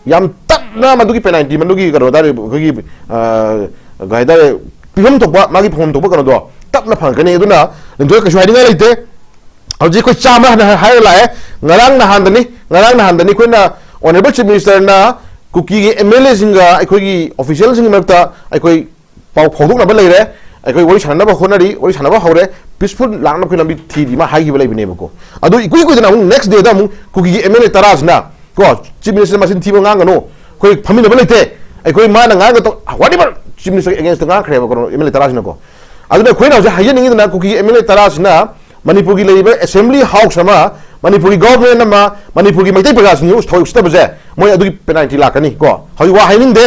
ꯌꯥꯝ ꯇꯞꯅ ꯃꯗꯨꯒꯤ ꯄꯦꯅꯥꯜꯇꯤ, ꯃꯗꯨꯒꯤ ꯀꯩꯅꯣ ꯍꯥꯏꯇꯥꯔꯦ, ꯑꯩꯈꯣꯏꯒꯤ, ꯑ, ꯀꯩ ꯍꯥꯏꯇꯥꯔꯦ, ꯄꯤꯐꯝ ꯊꯣꯛꯄ, ꯃꯥꯒꯤ ꯐꯪꯐꯝ ꯊꯣꯛꯄ ꯀꯩꯅꯣꯗꯣ ꯇꯞꯅ ꯐꯪꯉꯛꯀꯅꯤ꯫ ꯑꯗꯨꯅ ꯂꯤꯟꯊꯣꯏ ꯀꯩꯁꯨ ꯍꯥꯏꯅꯤꯡꯉꯥꯏ ꯂꯩꯇꯦ꯫ ꯍꯧꯖꯤꯛ ꯑꯩꯈꯣꯏ ꯆꯥꯝꯃ ꯍꯥꯟꯅ ꯍꯥꯏꯔ ꯂꯥꯛꯑꯦ꯫ ꯉꯔꯥꯡ ꯅꯍꯥꯟꯗꯅꯤ, ꯉꯔꯥꯡ ꯅꯍꯥꯟꯗꯅꯤ ꯑꯩꯈꯣꯏꯅ ꯑꯣꯅꯔꯦꯕꯜ ꯆꯤꯐ ꯃꯤꯅꯤꯁꯇꯔꯅ ꯀꯨꯀꯤꯒꯤ ꯑꯦꯝ ꯑꯦꯜ ꯑꯦꯁꯤꯡꯒ ꯑꯩꯈꯣꯏꯒꯤ ꯑꯣꯐꯤꯁꯤꯌꯦꯜꯁꯤꯡꯒꯤ ꯃꯔꯛꯇ ꯑꯩꯈꯣꯏ ꯄꯥꯎ ꯐꯥꯎꯗꯣꯛꯅꯕ ꯂꯩꯔꯦ꯫ ꯑꯩꯈꯣꯏ ꯋꯥꯔꯤ ꯁꯥꯟꯅꯅꯕ ꯍꯣꯠꯅꯔꯤ, ꯋꯥꯔꯤ ꯁꯥꯟꯅꯕ ꯍꯧꯔꯦ꯫ ꯄꯤꯁꯐꯨꯜ ꯂꯥꯛꯅꯕ ꯑꯩꯈꯣꯏ ꯂꯝꯕꯤ ꯊꯤꯔꯤ, ꯃꯥ ꯍꯥꯏꯈꯤꯕ ꯂꯩꯕꯅꯦꯕꯀꯣ꯫ ꯑꯗꯨ ꯏꯀꯨꯏ ꯀꯨꯏꯗꯅ ꯑꯃꯨꯛ ꯅꯦꯛꯁ ꯗꯦꯗ ꯑꯃꯨꯛ ꯀꯨꯀꯤꯒꯤ ꯑꯦꯝ ꯑꯦꯜ ꯑꯦ ꯇꯔꯥꯁꯤꯅ ꯀꯣ, ꯆꯤꯐ ꯃꯤꯅꯤꯁꯇꯔ ꯃꯆꯤꯟ ꯊꯤꯕ ꯉꯥꯡꯒꯅꯨ, ꯑꯩꯈꯣꯏ ꯐꯝꯃꯤꯟꯅꯕ ꯂꯩꯇꯦ, ꯑꯩꯈꯣꯏ ꯃꯥꯅ ꯉꯥꯡꯒ ꯇꯧ-, whatever, ꯆꯤꯐ ꯃꯤꯅꯤꯁꯇꯔꯒꯤ ꯑꯦꯒꯦꯟꯁꯇ ꯉꯥꯡꯈ꯭ꯔꯦꯕ ꯀꯩꯅꯣ, ꯑꯦꯝ ꯑꯦꯜ ꯑꯦ ꯇꯔꯥꯁꯤꯅꯀꯣ꯫ ꯑꯗꯨꯅ ꯑꯩꯈꯣꯏꯅ ꯍꯧꯖꯤꯛ ꯍꯥꯏꯖꯅꯤꯡꯉꯤꯗꯅ ꯀꯨꯀꯤꯒꯤ ꯑꯦꯝ ꯑꯦꯜ ꯑꯦ ꯇꯔꯥꯁꯤꯅ ꯃꯅꯤꯄꯨꯔꯒꯤ ꯂꯩꯔꯤꯕ ꯑꯦꯁꯦꯝꯕ꯭ꯂꯤ ꯍꯥꯎꯁ ꯑꯃ, ꯃꯅꯤꯄꯨꯔꯒꯤ ꯒꯣꯚꯔꯟꯃꯦꯟ ꯑꯃ, ꯃꯅꯤꯄꯨꯔꯒꯤ ꯃꯩꯇꯩ ꯄ꯭ꯔꯖꯥꯁꯤꯡꯁꯤ ꯊꯋꯥꯏ ꯎꯁꯤꯠꯇꯕꯁꯦ ꯃꯣꯏ ꯑꯗꯨꯒꯤ ꯄꯦꯅꯥꯜꯇꯤ ꯂꯥꯛꯀꯅꯤ ꯀꯣ꯫ ꯍꯧꯖꯤꯛ ꯋꯥ ꯍꯥꯏꯅꯤꯡꯗꯦ꯫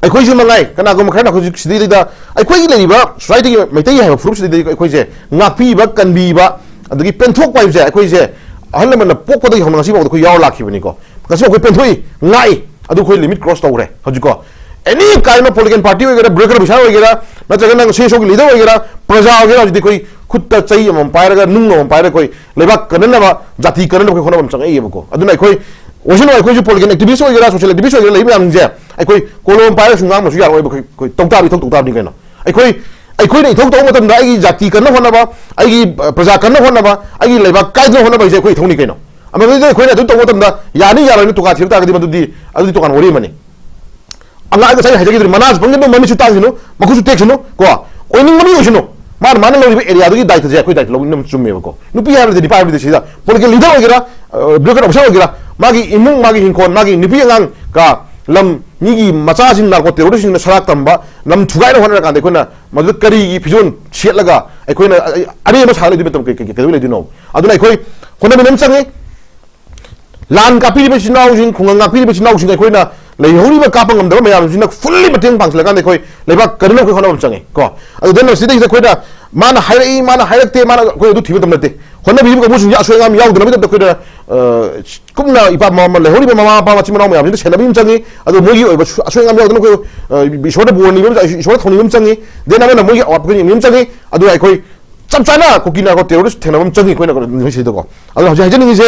ꯑꯩꯈꯣꯏꯁꯨ ꯃꯉꯥꯏ, ꯀꯅꯥꯒꯨꯝꯕ ꯈꯔꯅ ꯍꯧꯖꯤꯛ ꯁꯤꯗꯩꯗ ꯑꯩꯈꯣꯏꯒꯤ ꯂꯩꯔꯤꯕ ꯁꯣꯁꯥꯏꯇꯤꯒꯤ ꯃꯩꯇꯩ ꯍꯥꯏꯕ ꯐꯨꯔꯨꯞꯁꯤꯗꯩꯗ ꯑꯩꯈꯣꯏꯁꯦ ꯉꯥꯛꯄꯤꯕ, ꯀꯟꯕꯤꯕ, ꯑꯗꯒꯤ ꯄꯦꯟꯊꯣꯛꯄ ꯍꯥꯏꯕꯁꯦ ꯑꯩꯈꯣꯏꯁꯦ ꯑꯍꯜ ꯂꯃꯟꯅ ꯄꯣꯛꯄꯗꯒꯤ ꯍꯧꯅ ꯉꯁꯤꯐꯥꯎꯗ ꯑꯩꯈꯣꯏ ꯌꯥꯎꯔ ꯂꯥꯛꯈꯤꯕꯅꯤꯀꯣ꯫ ꯉꯁꯤꯐꯥꯎ ꯑꯩꯈꯣꯏ ꯄꯦꯟꯊꯣꯛꯏ, ꯉꯥꯛꯏ, ꯑꯗꯨ ꯑꯩꯈꯣꯏ ꯂꯤꯃꯤꯠ ꯀ꯭ꯔꯣꯁ ꯇꯧꯈ꯭ꯔꯦ ꯍꯧꯖꯤꯛꯀꯣ꯫ ꯑꯦꯅꯤ ꯀꯥꯏꯟ ꯑꯣꯐ ꯄꯣꯂꯤꯇꯤꯀꯦꯜ ꯄꯥꯔꯇꯤ ꯑꯣꯏꯒꯦꯔꯥ, ꯕ꯭ꯌꯨꯔꯣꯀ꯭ꯔꯦꯠ ꯑꯣꯐꯤꯁꯥꯔ ꯑꯣꯏꯒꯦꯔꯥ, ꯅꯠꯇ꯭ꯔꯒꯅ ꯁꯤ ꯑꯦꯁ ꯑꯣꯒꯤ ꯂꯤꯗꯔ ꯑꯣꯏꯒꯦꯔꯥ, ꯄ꯭ꯔꯖꯥ ꯑꯣꯏꯒꯦꯔꯥ, ꯍꯧꯖꯤꯛꯇꯤ ꯑꯩꯈꯣꯏ ꯈꯨꯠꯇ ꯆꯩ ꯑꯃꯃꯝ ꯄꯥꯏꯔꯒ, ꯅꯨꯡ ꯑꯃꯃꯝ ꯄꯥꯏꯔꯒ ꯑꯩꯈꯣꯏ ꯂꯩꯕꯥꯛ ꯀꯟꯅꯅꯕ, ꯖꯥꯇꯤ ꯀꯟꯅꯅꯕ ꯑꯩꯈꯣꯏ ꯍꯣꯠꯅꯕ ꯑꯃ ꯆꯪꯉꯛꯏꯕꯀꯣ꯫ ꯑꯗꯨꯅ ꯑꯩꯈꯣꯏ ꯑꯣꯏꯁꯅꯨ, ꯑꯩꯈꯣꯏꯁꯨ ꯄꯣꯂꯤꯇꯤꯀꯦꯜ ꯑꯦꯛꯇꯤꯚꯤꯁ ꯑꯣꯏꯒꯦꯔꯥ, ꯁꯣꯁꯤꯌꯦꯜ ꯑꯦꯛꯇꯤꯚꯤꯁ ꯑꯣꯏꯒꯦꯔꯥ, ꯂꯩꯕ ꯃꯌꯥꯝꯁꯦ ꯑꯩꯈꯣꯏ ꯀꯣꯂꯣꯝ ꯄꯥꯏꯔꯒ ꯁꯨꯝ ꯉꯥꯡꯕꯁꯨ ꯌꯥꯔꯣꯏꯕ, ꯑꯩꯈꯣꯏ, ꯑꯩꯈꯣꯏ ꯇꯧ ꯇꯥꯕ, ꯏꯊꯧ ꯇꯧ ꯇꯥꯕꯅꯤ ꯀꯩꯅꯣ꯫ ꯑꯩꯈꯣꯏ, ꯑꯩꯈꯣꯏꯅ ꯏꯊꯧ ꯇꯧꯕ ꯃꯇꯝꯗ ꯑꯩꯒꯤ ꯖꯥꯇꯤ ꯀꯟꯅ ꯍꯣꯠꯅꯕ, ꯑꯩꯒꯤ, ꯑ, ꯄ꯭ꯔꯖꯥ ꯀꯟꯅ ꯍꯣꯠꯅꯕ, ꯑꯩꯒꯤ ꯂꯩꯕꯥꯛ ꯀꯥꯏꯗꯅ ꯍꯣꯠꯅꯕ ꯍꯥꯏꯁꯦ ꯑꯩꯈꯣꯏ ꯏꯊꯧꯅꯤ ꯀꯩꯅꯣ꯫ ꯑꯃꯗꯨꯗ ꯑꯩꯈꯣꯏꯅ ꯑꯗꯨ ꯇꯧꯕ ꯃꯇꯝꯗ ꯌꯥꯅꯤ ꯌꯥꯔꯣꯏꯅ ꯇꯣꯀꯥ ꯊꯤꯕ ꯇꯥꯔꯒꯗꯤ ꯃꯗꯨꯗꯤ, ꯑꯗꯨꯗꯤ ꯇꯣꯉꯥꯟꯕ ꯋꯥꯔꯤ ꯑꯃꯅꯤ꯫ ꯑꯉꯥꯡ ꯉꯁꯥꯏ ꯍꯥꯏꯖꯈꯤꯗꯨꯅꯤ, ꯃꯅꯥꯁꯨ ꯄꯪꯖꯤꯟꯕ, ꯃꯃꯤꯠꯁꯨ ꯇꯥꯡꯁꯤꯅꯨ, ꯃꯈꯨꯠꯁꯨ ꯇꯦꯛꯁꯤꯅꯨ ꯀꯣ꯫ ꯑꯣꯏꯅꯤꯡꯕ ꯃꯤ ꯑꯣꯏꯁꯅꯨ, ꯃꯥꯅ, ꯃꯥꯅ ꯂꯧꯔꯤꯕ ꯑꯦꯔꯤꯌꯥꯗꯨꯒꯤ ꯗꯥꯏꯇꯁꯦ ꯑꯩꯈꯣꯏ ꯗꯥꯏꯇ ꯂꯧꯕ ꯆꯨꯝꯃꯦꯕꯀꯣ꯫ ꯅꯨꯄꯤ ꯍꯥꯏꯕꯗꯤ, ꯅꯨꯄꯥ ꯍꯥꯏꯕꯗꯤ ꯁꯤꯗ ꯄꯣꯂꯤꯇꯤꯀꯦꯜ ꯂꯤꯗꯔ ꯑꯣꯏꯒꯦꯔꯥ, ꯕ꯭ꯌꯨꯔꯣꯀ꯭ꯔꯦꯠ ꯑꯣꯐꯤꯁꯥꯔ ꯑꯣꯏꯒꯦꯔꯥ, ꯃꯥꯒꯤ ꯏꯃꯨꯡ, ꯃꯥꯒꯤ ꯏꯪꯈꯣꯜ, ꯃꯥꯒꯤ ꯅꯨꯄꯤ ꯑꯉꯥꯡ ꯀ ꯂꯝ ꯃꯤꯒꯤ ꯃꯆꯥꯁꯤꯡ ꯅꯥꯔꯀꯣ ꯇꯦꯔꯣꯔꯤꯁꯁꯤꯡꯅ ꯁꯔꯥꯛ ꯇꯝꯕ, ꯅꯝ ꯊꯨꯒꯥꯏꯅꯕ ꯍꯣꯠꯅꯔꯀꯥꯟꯗ ꯑꯩꯈꯣꯏꯅ ꯃꯗꯨꯗ ꯀꯔꯤꯒꯤ ꯐꯤꯖꯣꯜ ꯁꯦꯠꯂꯒ ꯑꯩꯈꯣꯏꯅ ꯑꯔꯦꯝꯕ ꯁꯥ ꯂꯩꯗꯣꯏ ꯃꯇꯝ ꯀꯩ- ꯀꯩ- ꯀꯩꯗꯧ ꯂꯩꯗꯣꯏꯅꯣ? ꯑꯗꯨꯅ ꯑꯩꯈꯣꯏ ꯍꯣꯠꯅꯃꯤꯟꯅ ꯑꯃ ꯆꯪꯉꯤ꯫ ꯂꯥꯟ ꯀꯥꯞꯄꯤꯔꯤꯕ ꯏꯆꯤꯟ ꯏꯅꯥꯎꯁꯤꯡ, ꯈꯨꯡꯒꯪ ꯉꯥꯛꯄꯤꯔꯤꯕ ꯏꯆꯤꯟ ꯏꯅꯥꯎꯁꯤꯡ, ꯑꯩꯈꯣꯏꯅ ꯂꯩꯍꯧꯔꯤꯕ ꯀꯥꯞꯄ ꯉꯝꯗꯕ ꯃꯌꯥꯝꯁꯤꯅ ꯐꯨꯜꯂꯤ ꯃꯇꯦꯡ ꯄꯥꯡꯁꯤꯜꯂꯀꯥꯟꯗ ꯑꯩꯈꯣꯏ ꯂꯩꯕꯥꯛ ꯀꯟꯅꯕ ꯑꯩꯈꯣꯏ ꯍꯣꯠꯅꯕ ꯑꯃ ꯆꯪꯉꯤ ꯀꯣ꯫ ꯑꯗꯨ ꯗꯦꯟ ꯁꯤꯗꯩꯁꯤꯗ ꯑꯩꯈꯣꯏꯅ ꯃꯥꯅ ꯍꯥꯏꯔꯛꯏ, ꯃꯥꯅ ꯍꯥꯏꯔꯛꯇꯦ, ꯃꯥꯅ, ꯑꯩꯈꯣꯏ ꯑꯗꯨ ꯊꯤꯕ ꯃꯇꯝ ꯅꯠꯇꯦ꯫ ꯍꯣꯠꯅꯕꯤꯔꯤꯕ ꯀꯥꯡꯕꯨꯁꯤꯡꯁꯦ ꯑꯁꯣꯏ ꯑꯉꯥꯝ ꯌꯥꯎꯗꯅꯕꯒꯤꯗꯃꯛꯇ ꯑꯩꯈꯣꯏꯅ, ꯑ, ꯀꯨꯞꯅ ꯏꯄꯥ ꯃꯃꯥ ꯂꯩꯍꯧꯔꯤꯕ ꯃꯃꯥ ꯃꯄꯥ ꯃꯆꯤꯟ ꯃꯅꯥꯎ ꯃꯌꯥꯝꯁꯤꯡꯗ ꯁꯦꯟꯅꯕ ꯑꯃ ꯆꯪꯉꯤ꯫ ꯑꯗꯨ ꯃꯣꯏꯒꯤ ꯑꯣꯏꯕ ꯁꯨ-, ꯑꯁꯣꯏ ꯑꯉꯥꯝ ꯌꯥꯎꯗꯅ ꯑꯩꯈꯣꯏ, ꯑ, ꯏꯁꯣꯔꯗ ꯕꯣꯔ ꯅꯤꯕ ꯑꯃ ꯆꯪ-, ꯏꯁꯣꯔꯗ ꯊꯧꯅꯤꯕ ꯑꯃ ꯆꯪꯉꯤ꯫ ꯗꯦꯟ ꯑꯃꯅ ꯃꯣꯏꯒꯤ ꯑꯋꯥꯠꯄ ꯑꯩꯈꯣꯏ ꯌꯦꯡꯕꯤꯕ ꯑꯃ ꯆꯪꯉꯤ꯫ ꯑꯗꯨꯒ ꯑꯩꯈꯣꯏ ꯆꯞ ꯆꯥꯅ ꯀꯨꯀꯤ ꯅꯥꯔꯀꯣ ꯇꯦꯔꯣꯔꯤꯁ ꯊꯦꯡꯅꯕ ꯑꯃ ꯆꯪꯉꯤ ꯑꯩꯈꯣꯏꯅ ꯃꯁꯤꯗꯀꯣ꯫ ꯑꯗꯣ ꯍꯧꯖꯤꯛ ꯍꯥꯏꯖꯅꯤꯡꯉꯤꯁꯦ,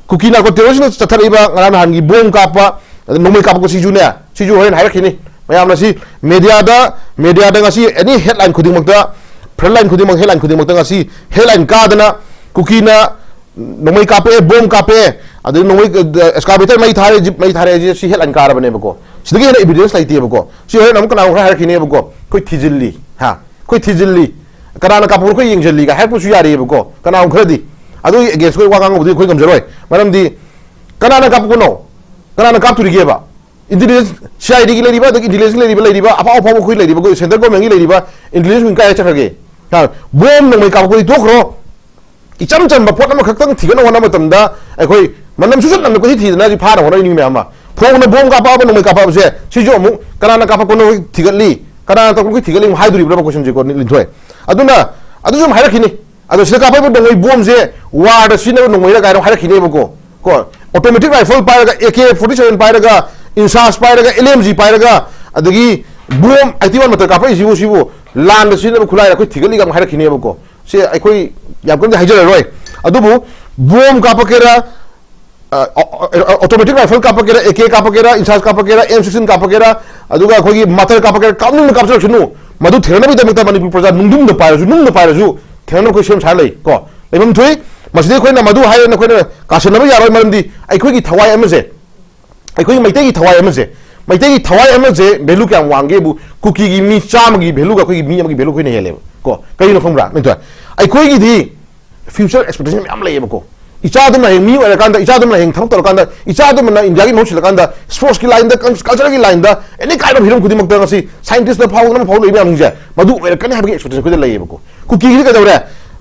ꯀꯨꯀꯤ ꯅꯥꯔꯀꯣ ꯇꯦꯔꯣꯔꯤꯁꯅ ꯆꯠꯊꯔꯛꯏꯕ ꯉꯔꯥꯡ ꯅꯍꯥꯟꯒꯤ ꯕꯣꯝ ꯀꯥꯞꯄ, ꯑꯗ ꯅꯣꯡꯃꯩ ꯀꯥꯞꯄ ꯁꯤꯁꯨꯅꯦ, ꯁꯤꯁꯨ ꯍꯣꯔꯦꯟ ꯍꯥꯏꯔꯛꯈꯤꯅꯤ꯫ ꯃꯌꯥꯝꯅ ꯁꯤ ꯃꯦꯗꯤꯌꯥꯗ, ꯃꯦꯗꯤꯌꯥꯗ ꯉꯁꯤ ꯑꯦꯅꯤ ꯍꯦꯗꯂꯥꯏꯟ ꯈꯨꯗꯤꯡꯃꯛꯇ, ꯐ꯭ꯔꯟ ꯂꯥꯏꯟ ꯈꯨꯗꯤꯡꯃꯛ, ꯍꯦꯗꯂꯥꯏꯟ ꯈꯨꯗꯤꯡꯃꯛꯇ ꯉꯁꯤ ꯍꯦꯗꯂꯥꯏꯟ ꯀꯥꯗꯅ ꯀꯨꯀꯤꯅ ꯅꯣꯡꯃꯩ ꯀꯥꯞꯄꯦ, ꯕꯣꯝ ꯀꯥꯞꯄꯦ, ꯑꯗꯩ ꯅꯣꯡꯃꯩ, ꯑꯦꯁꯀꯥꯕꯦꯇꯔ ꯃꯩ ꯊꯥꯔꯦ, ꯖꯤꯞ ꯃꯩ ꯊꯥꯔꯦ, ꯁꯤ ꯍꯦꯗꯂꯥꯏꯟ ꯀꯥꯔꯕꯅꯦꯕꯀꯣ꯫ ꯁꯤꯗꯒꯤ ꯍꯦꯟꯅ ꯏꯕꯤꯗꯦꯟꯁ ꯂꯩꯇꯦꯕꯀꯣ꯫ ꯁꯤ ꯍꯣꯔꯦꯟ ꯑꯃꯨꯛ ꯀꯅꯥꯒꯨꯝꯕ ꯈꯔ ꯍꯥꯏꯔꯛꯈꯤꯅꯦꯕꯀꯣ, "ꯑꯩꯈꯣꯏ ꯊꯤꯖꯤꯜꯂꯤ, ꯍꯥ, ꯑꯩꯈꯣꯏ ꯊꯤꯖꯤꯜꯂꯤ, ꯀꯅꯥꯅ ꯀꯥꯞꯄꯛꯄꯅꯣ ꯑꯩꯈꯣꯏ ꯌꯦꯡꯁꯤꯜꯂꯤꯒ" ꯍꯥꯏꯔꯛꯄꯁꯨ ꯌꯥꯔꯤꯑꯕꯀꯣ꯫ ꯀꯅꯥꯒꯨꯝꯕ ꯈꯔꯗꯤ ꯑꯗꯨꯒꯤ ꯑꯦꯒꯦꯟꯁ ꯑꯩꯈꯣꯏ ꯋꯥ ꯉꯥꯡꯕꯕꯨꯗꯤ ꯑꯩꯈꯣꯏ ꯉꯝꯖꯔꯣꯏ꯫ ꯃꯔꯝꯗꯤ ꯀꯅꯥꯅ ꯀꯥꯞꯄꯛꯄꯅꯣ? ꯀꯅꯥꯅ ꯀꯥꯞꯇꯣꯔꯤꯒꯦꯕ? ꯏꯟꯇꯤꯂꯤꯖꯦꯟꯁ, ꯁꯤ ꯑꯥꯏ ꯗꯤꯒꯤ ꯂꯩꯔꯤꯕ, ꯑꯗꯒꯤ ꯏꯟꯇꯤꯂꯤꯖꯦꯟꯁꯀꯤ ꯂꯩꯔꯤꯕ, ꯂꯩꯔꯤꯕ ꯑꯐꯥꯎ ꯑꯐꯥꯎꯕ ꯑꯩꯈꯣꯏ ꯂꯩꯔꯤꯕ, ꯑꯩꯈꯣꯏ ꯁꯦꯟꯇ꯭ꯔꯦꯜ ꯒꯣꯔꯃꯦꯟꯒꯤ ꯂꯩꯔꯤꯕ ꯏꯟꯇꯤꯂꯤꯖꯦꯟꯁ ꯋꯤꯡ ꯀꯥꯏ ꯆꯠꯈ꯭ꯔꯒꯦ? ꯍꯥ, ꯕꯣꯝ ꯅꯣꯡꯃꯩ ꯀꯥꯞꯄꯛꯄꯗꯤ ꯇꯣꯛꯈ꯭ꯔꯣ꯫ ꯏꯆꯝ ꯆꯝꯕ ꯄꯣꯠ ꯑꯃꯈꯛꯇꯪ ꯊꯤꯒꯠꯅꯕ ꯍꯣꯠꯅꯕ ꯃꯇꯝꯗ ꯑꯩꯈꯣꯏ ꯃꯅꯝ ꯁꯨꯡꯆꯠ ꯅꯝꯗ ꯀꯣꯏꯊꯤ ꯊꯤꯗꯅ ꯍꯧꯖꯤꯛ ꯐꯥꯅ ꯍꯣꯠꯅꯔꯤ ꯃꯤ ꯃꯌꯥꯝ ꯑꯃ꯫ ꯐꯣꯡꯅ ꯕꯣꯝ ꯀꯥꯞꯄꯛꯑꯕ, ꯅꯣꯡꯃꯩ ꯀꯥꯞꯄꯛꯑꯕꯁꯦ, ꯁꯤꯁꯨ ꯑꯃꯨꯛ ꯀꯅꯥꯅ ꯀꯥꯞꯄꯛꯄꯅꯣ ꯊꯤꯒꯠꯂꯤ, ꯀꯅꯥꯅ ꯇꯧꯕꯅꯣ ꯊꯤꯒꯠꯂꯤ ꯑꯃꯨꯛ ꯍꯥꯏꯗꯣꯔꯤꯕ꯭ꯔꯕ ꯀꯣꯏꯁꯟꯁꯦꯀꯣ, ꯂꯤꯟꯊꯣꯏ? ꯑꯗꯨꯅ ꯑꯗꯨꯁꯨ ꯑꯃꯨꯛ ꯍꯥꯏꯔꯛꯈꯤꯅꯤ꯫ ꯑꯗꯣ ꯁꯤꯗ ꯀꯥꯞꯄꯛꯏꯕ ꯅꯣꯡꯃꯩ ꯕꯣꯝꯁꯦ ꯋꯥꯔꯗ ꯁꯤꯖꯤꯟꯅꯕ ꯅꯣꯡꯃꯩꯔ ꯀꯥꯏꯅ ꯑꯃꯨꯛ ꯍꯥꯏꯔꯛꯈꯤꯅꯦꯕꯀꯣ꯫ ꯀꯣ, ꯑꯣꯇꯣꯃꯦꯇꯤꯛ ꯔꯥꯏꯐꯜ ꯄꯥꯏꯔꯒ, ꯑꯦ ꯀꯦ ꯐꯣꯔꯇꯤ ꯁꯚꯦꯟ ꯄꯥꯏꯔꯒ, ꯏꯟꯁꯥꯁ ꯄꯥꯏꯔꯒ, ꯑꯦꯜ ꯑꯦꯝ ꯖꯤ ꯄꯥꯏꯔꯒ, ꯑꯗꯒꯤ ꯕꯣꯝ ꯑꯩꯠꯇꯤ ꯋꯥꯟ ꯃꯇꯝ ꯀꯥꯞꯄꯛꯏꯁꯤꯕꯨ, ꯁꯤꯕꯨ ꯂꯥꯟꯗ ꯁꯤꯖꯤꯟꯅꯕ ꯈꯨꯠꯂꯥꯏꯔ ꯑꯩꯈꯣꯏ ꯊꯤꯒꯠꯂꯤꯒ ꯑꯃꯨꯛ ꯍꯥꯏꯔꯛꯈꯤꯅꯦꯕꯀꯣ꯫ ꯁꯤ ꯑꯩꯈꯣꯏ ꯌꯥꯝ ꯀꯟꯅ ꯍꯥꯏꯖꯔꯔꯣꯏ꯫ ꯑꯗꯨꯕꯨ ꯕꯣꯝ ꯀꯥꯞꯄꯛꯀꯦꯔꯥ, ꯑ, ꯑ, ꯑ, ꯑꯣꯇꯣꯃꯦꯇꯤꯛ ꯔꯥꯏꯐꯜ ꯀꯥꯞꯄꯛꯀꯦꯔꯥ, ꯑꯦ ꯀꯦ ꯀꯥꯞꯄꯛꯀꯦꯔꯥ, ꯏꯟꯁꯥꯁ ꯀꯥꯞꯄꯛꯀꯦꯔꯥ, ꯑꯦꯝ ꯁꯤꯛꯁꯇꯤꯟ ꯀꯥꯞꯄꯛꯀꯦꯔꯥ, ꯑꯗꯨꯒ ꯑꯩꯈꯣꯏꯒꯤ ꯃꯇꯔ ꯀꯥꯞꯄꯛꯀꯦꯔꯥ, ꯀꯥꯞꯅꯤꯡꯕ ꯀꯥꯞꯆꯔꯛꯁꯅꯨ꯫ ꯃꯗꯨ ꯊꯦꯡꯅꯅꯕꯒꯤꯗꯃꯛꯇ ꯃꯅꯤꯄꯨꯔ ꯄ꯭ꯔꯖꯥ ꯅꯨꯡꯗꯨꯝꯗ ꯄꯥꯏꯔꯁꯨ, ꯅꯨꯡꯗ ꯄꯥꯏꯔꯁꯨ ꯊꯦꯡꯅꯅꯕ ꯑꯩꯈꯣꯏ ꯁꯦꯝ ꯁꯥꯔ ꯂꯩ ꯀꯣ꯫ ꯂꯩꯐꯝ ꯊꯣꯛꯏ꯫ ꯃꯁꯤꯗꯩ ꯑꯩꯈꯣꯏꯅ ꯃꯗꯨ ꯍꯥꯏꯔꯦꯅ ꯑꯩꯈꯣꯏꯅ ꯀꯥꯁꯟꯅꯕ ꯌꯥꯔꯣꯏ, ꯃꯔꯝꯗꯤ ꯑꯩꯈꯣꯏꯒꯤ ꯊꯋꯥꯏ ꯑꯃꯁꯦ, ꯑꯩꯈꯣꯏꯒꯤ ꯃꯩꯇꯩꯒꯤ ꯊꯋꯥꯏ ꯑꯃꯁꯦ, ꯃꯩꯇꯩꯒꯤ ꯊꯋꯥꯏ ꯑꯃꯁꯦ ꯚꯦꯂꯨ ꯀꯌꯥꯝ ꯋꯥꯡꯒꯦꯕꯨ, ꯀꯨꯀꯤꯒꯤ ꯃꯤ ꯆꯥꯝꯃꯒꯤ ꯚꯦꯂꯨꯒ ꯑꯩꯈꯣꯏꯒꯤ ꯃꯤ ꯑꯃꯒꯤ ꯚꯦꯂꯨ ꯑꯩꯈꯣꯏꯅ ꯍꯦꯜꯂꯦꯕ ꯀꯣ꯫ ꯀꯩꯅꯣ ꯈꯪꯕ꯭ꯔꯥ? ꯅꯠꯇ꯭ꯔꯥ? ꯑꯩꯈꯣꯏꯒꯤꯗꯤ ꯐ꯭ꯌꯨꯆꯔ ꯑꯦꯛꯁꯄꯦꯛꯇꯦꯁꯟ ꯃꯌꯥꯝ ꯂꯩꯌꯦꯕꯀꯣ꯫ ꯏꯆꯥꯗꯨꯅ ꯍꯌꯦꯡ ꯃꯤ ꯑꯣꯏꯔꯀꯥꯟꯗ, ꯏꯆꯥꯗꯨꯅ ꯍꯌꯦꯡ ꯊꯕꯛ ꯇꯧꯔꯀꯥꯟꯗ, ꯏꯆꯥꯗꯨꯅ ꯏꯟꯗꯤꯌꯥꯒꯤ ꯃꯍꯨꯠ ꯁꯤꯜꯂꯀꯥꯟꯗ, ꯁ꯭ꯄꯣꯔꯠꯁꯀꯤ ꯂꯥꯏꯟꯗ, ꯀꯜꯆꯔꯒꯤ ꯂꯥꯏꯟꯗ, ꯑꯦꯅꯤ ꯀꯥꯏꯟ ꯑꯣꯐ ꯍꯤꯔꯝ ꯈꯨꯗꯤꯡꯃꯛꯇ ꯉꯁꯤ ꯁꯥꯏꯟꯇꯤꯁꯇ ꯐꯥꯎꯕ, ꯅꯝꯕ ꯐꯥꯎꯕ ꯂꯩꯕ ꯃꯌꯥꯝꯁꯤꯡꯁꯦ ꯃꯗꯨ ꯑꯣꯏꯔꯛꯀꯅꯤ ꯍꯥꯏꯕꯒꯤ ꯑꯦꯛꯁꯄꯦꯛꯇꯦꯁꯟ ꯑꯩꯈꯣꯏꯗ ꯂꯩꯌꯦꯕꯀꯣ꯫ ꯀꯨꯀꯤꯁꯤꯗꯤ ꯀꯩꯗꯧꯔꯦ?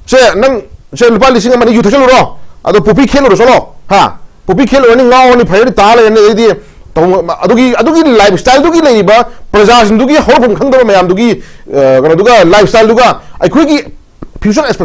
ꯁꯦ, ꯅꯪ, ꯁꯦ, ꯂꯨꯄꯥ ꯂꯤꯁꯤꯡ ꯑꯃ ꯑꯅꯤ ꯌꯨ ꯊꯛꯆꯜꯂꯨꯔꯣ, ꯑꯗꯣ ꯄꯣꯄꯤ ꯈꯦꯠꯂꯨꯔꯣ, ꯆꯠꯂꯣ, ꯍꯥ? ꯄꯣꯄꯤ ꯈꯦꯠꯂꯨꯔꯅꯤ, ꯉꯥꯎꯔꯅꯤ, ꯐꯩꯔꯅꯤ, ꯇꯥ ꯂꯩꯔꯅꯤ, ꯑꯗꯩꯗꯤ ꯇꯧ-, ꯑꯗꯨꯒꯤ, ꯑꯗꯨꯒꯤ ꯂꯥꯏꯐ ꯁ꯭ꯇꯥꯏꯜꯗꯨꯒꯤ ꯂꯩꯔꯤꯕ ꯄ꯭ꯔꯖꯥꯁꯤꯡꯗꯨꯒꯤ ꯍꯧꯔꯛꯐꯝ ꯈꯪꯗꯕ ꯃꯌꯥꯝꯗꯨꯒꯤ, ꯑ, ꯀꯩꯅꯣꯗꯨꯒ, ꯂꯥꯏꯐ ꯁ꯭ꯇꯥꯏꯜꯗꯨꯒ ꯑꯩꯈꯣꯏꯒꯤ ꯐ꯭ꯌꯨꯆꯔ ꯑꯦꯛꯁꯄꯦꯛꯇꯦꯁꯟ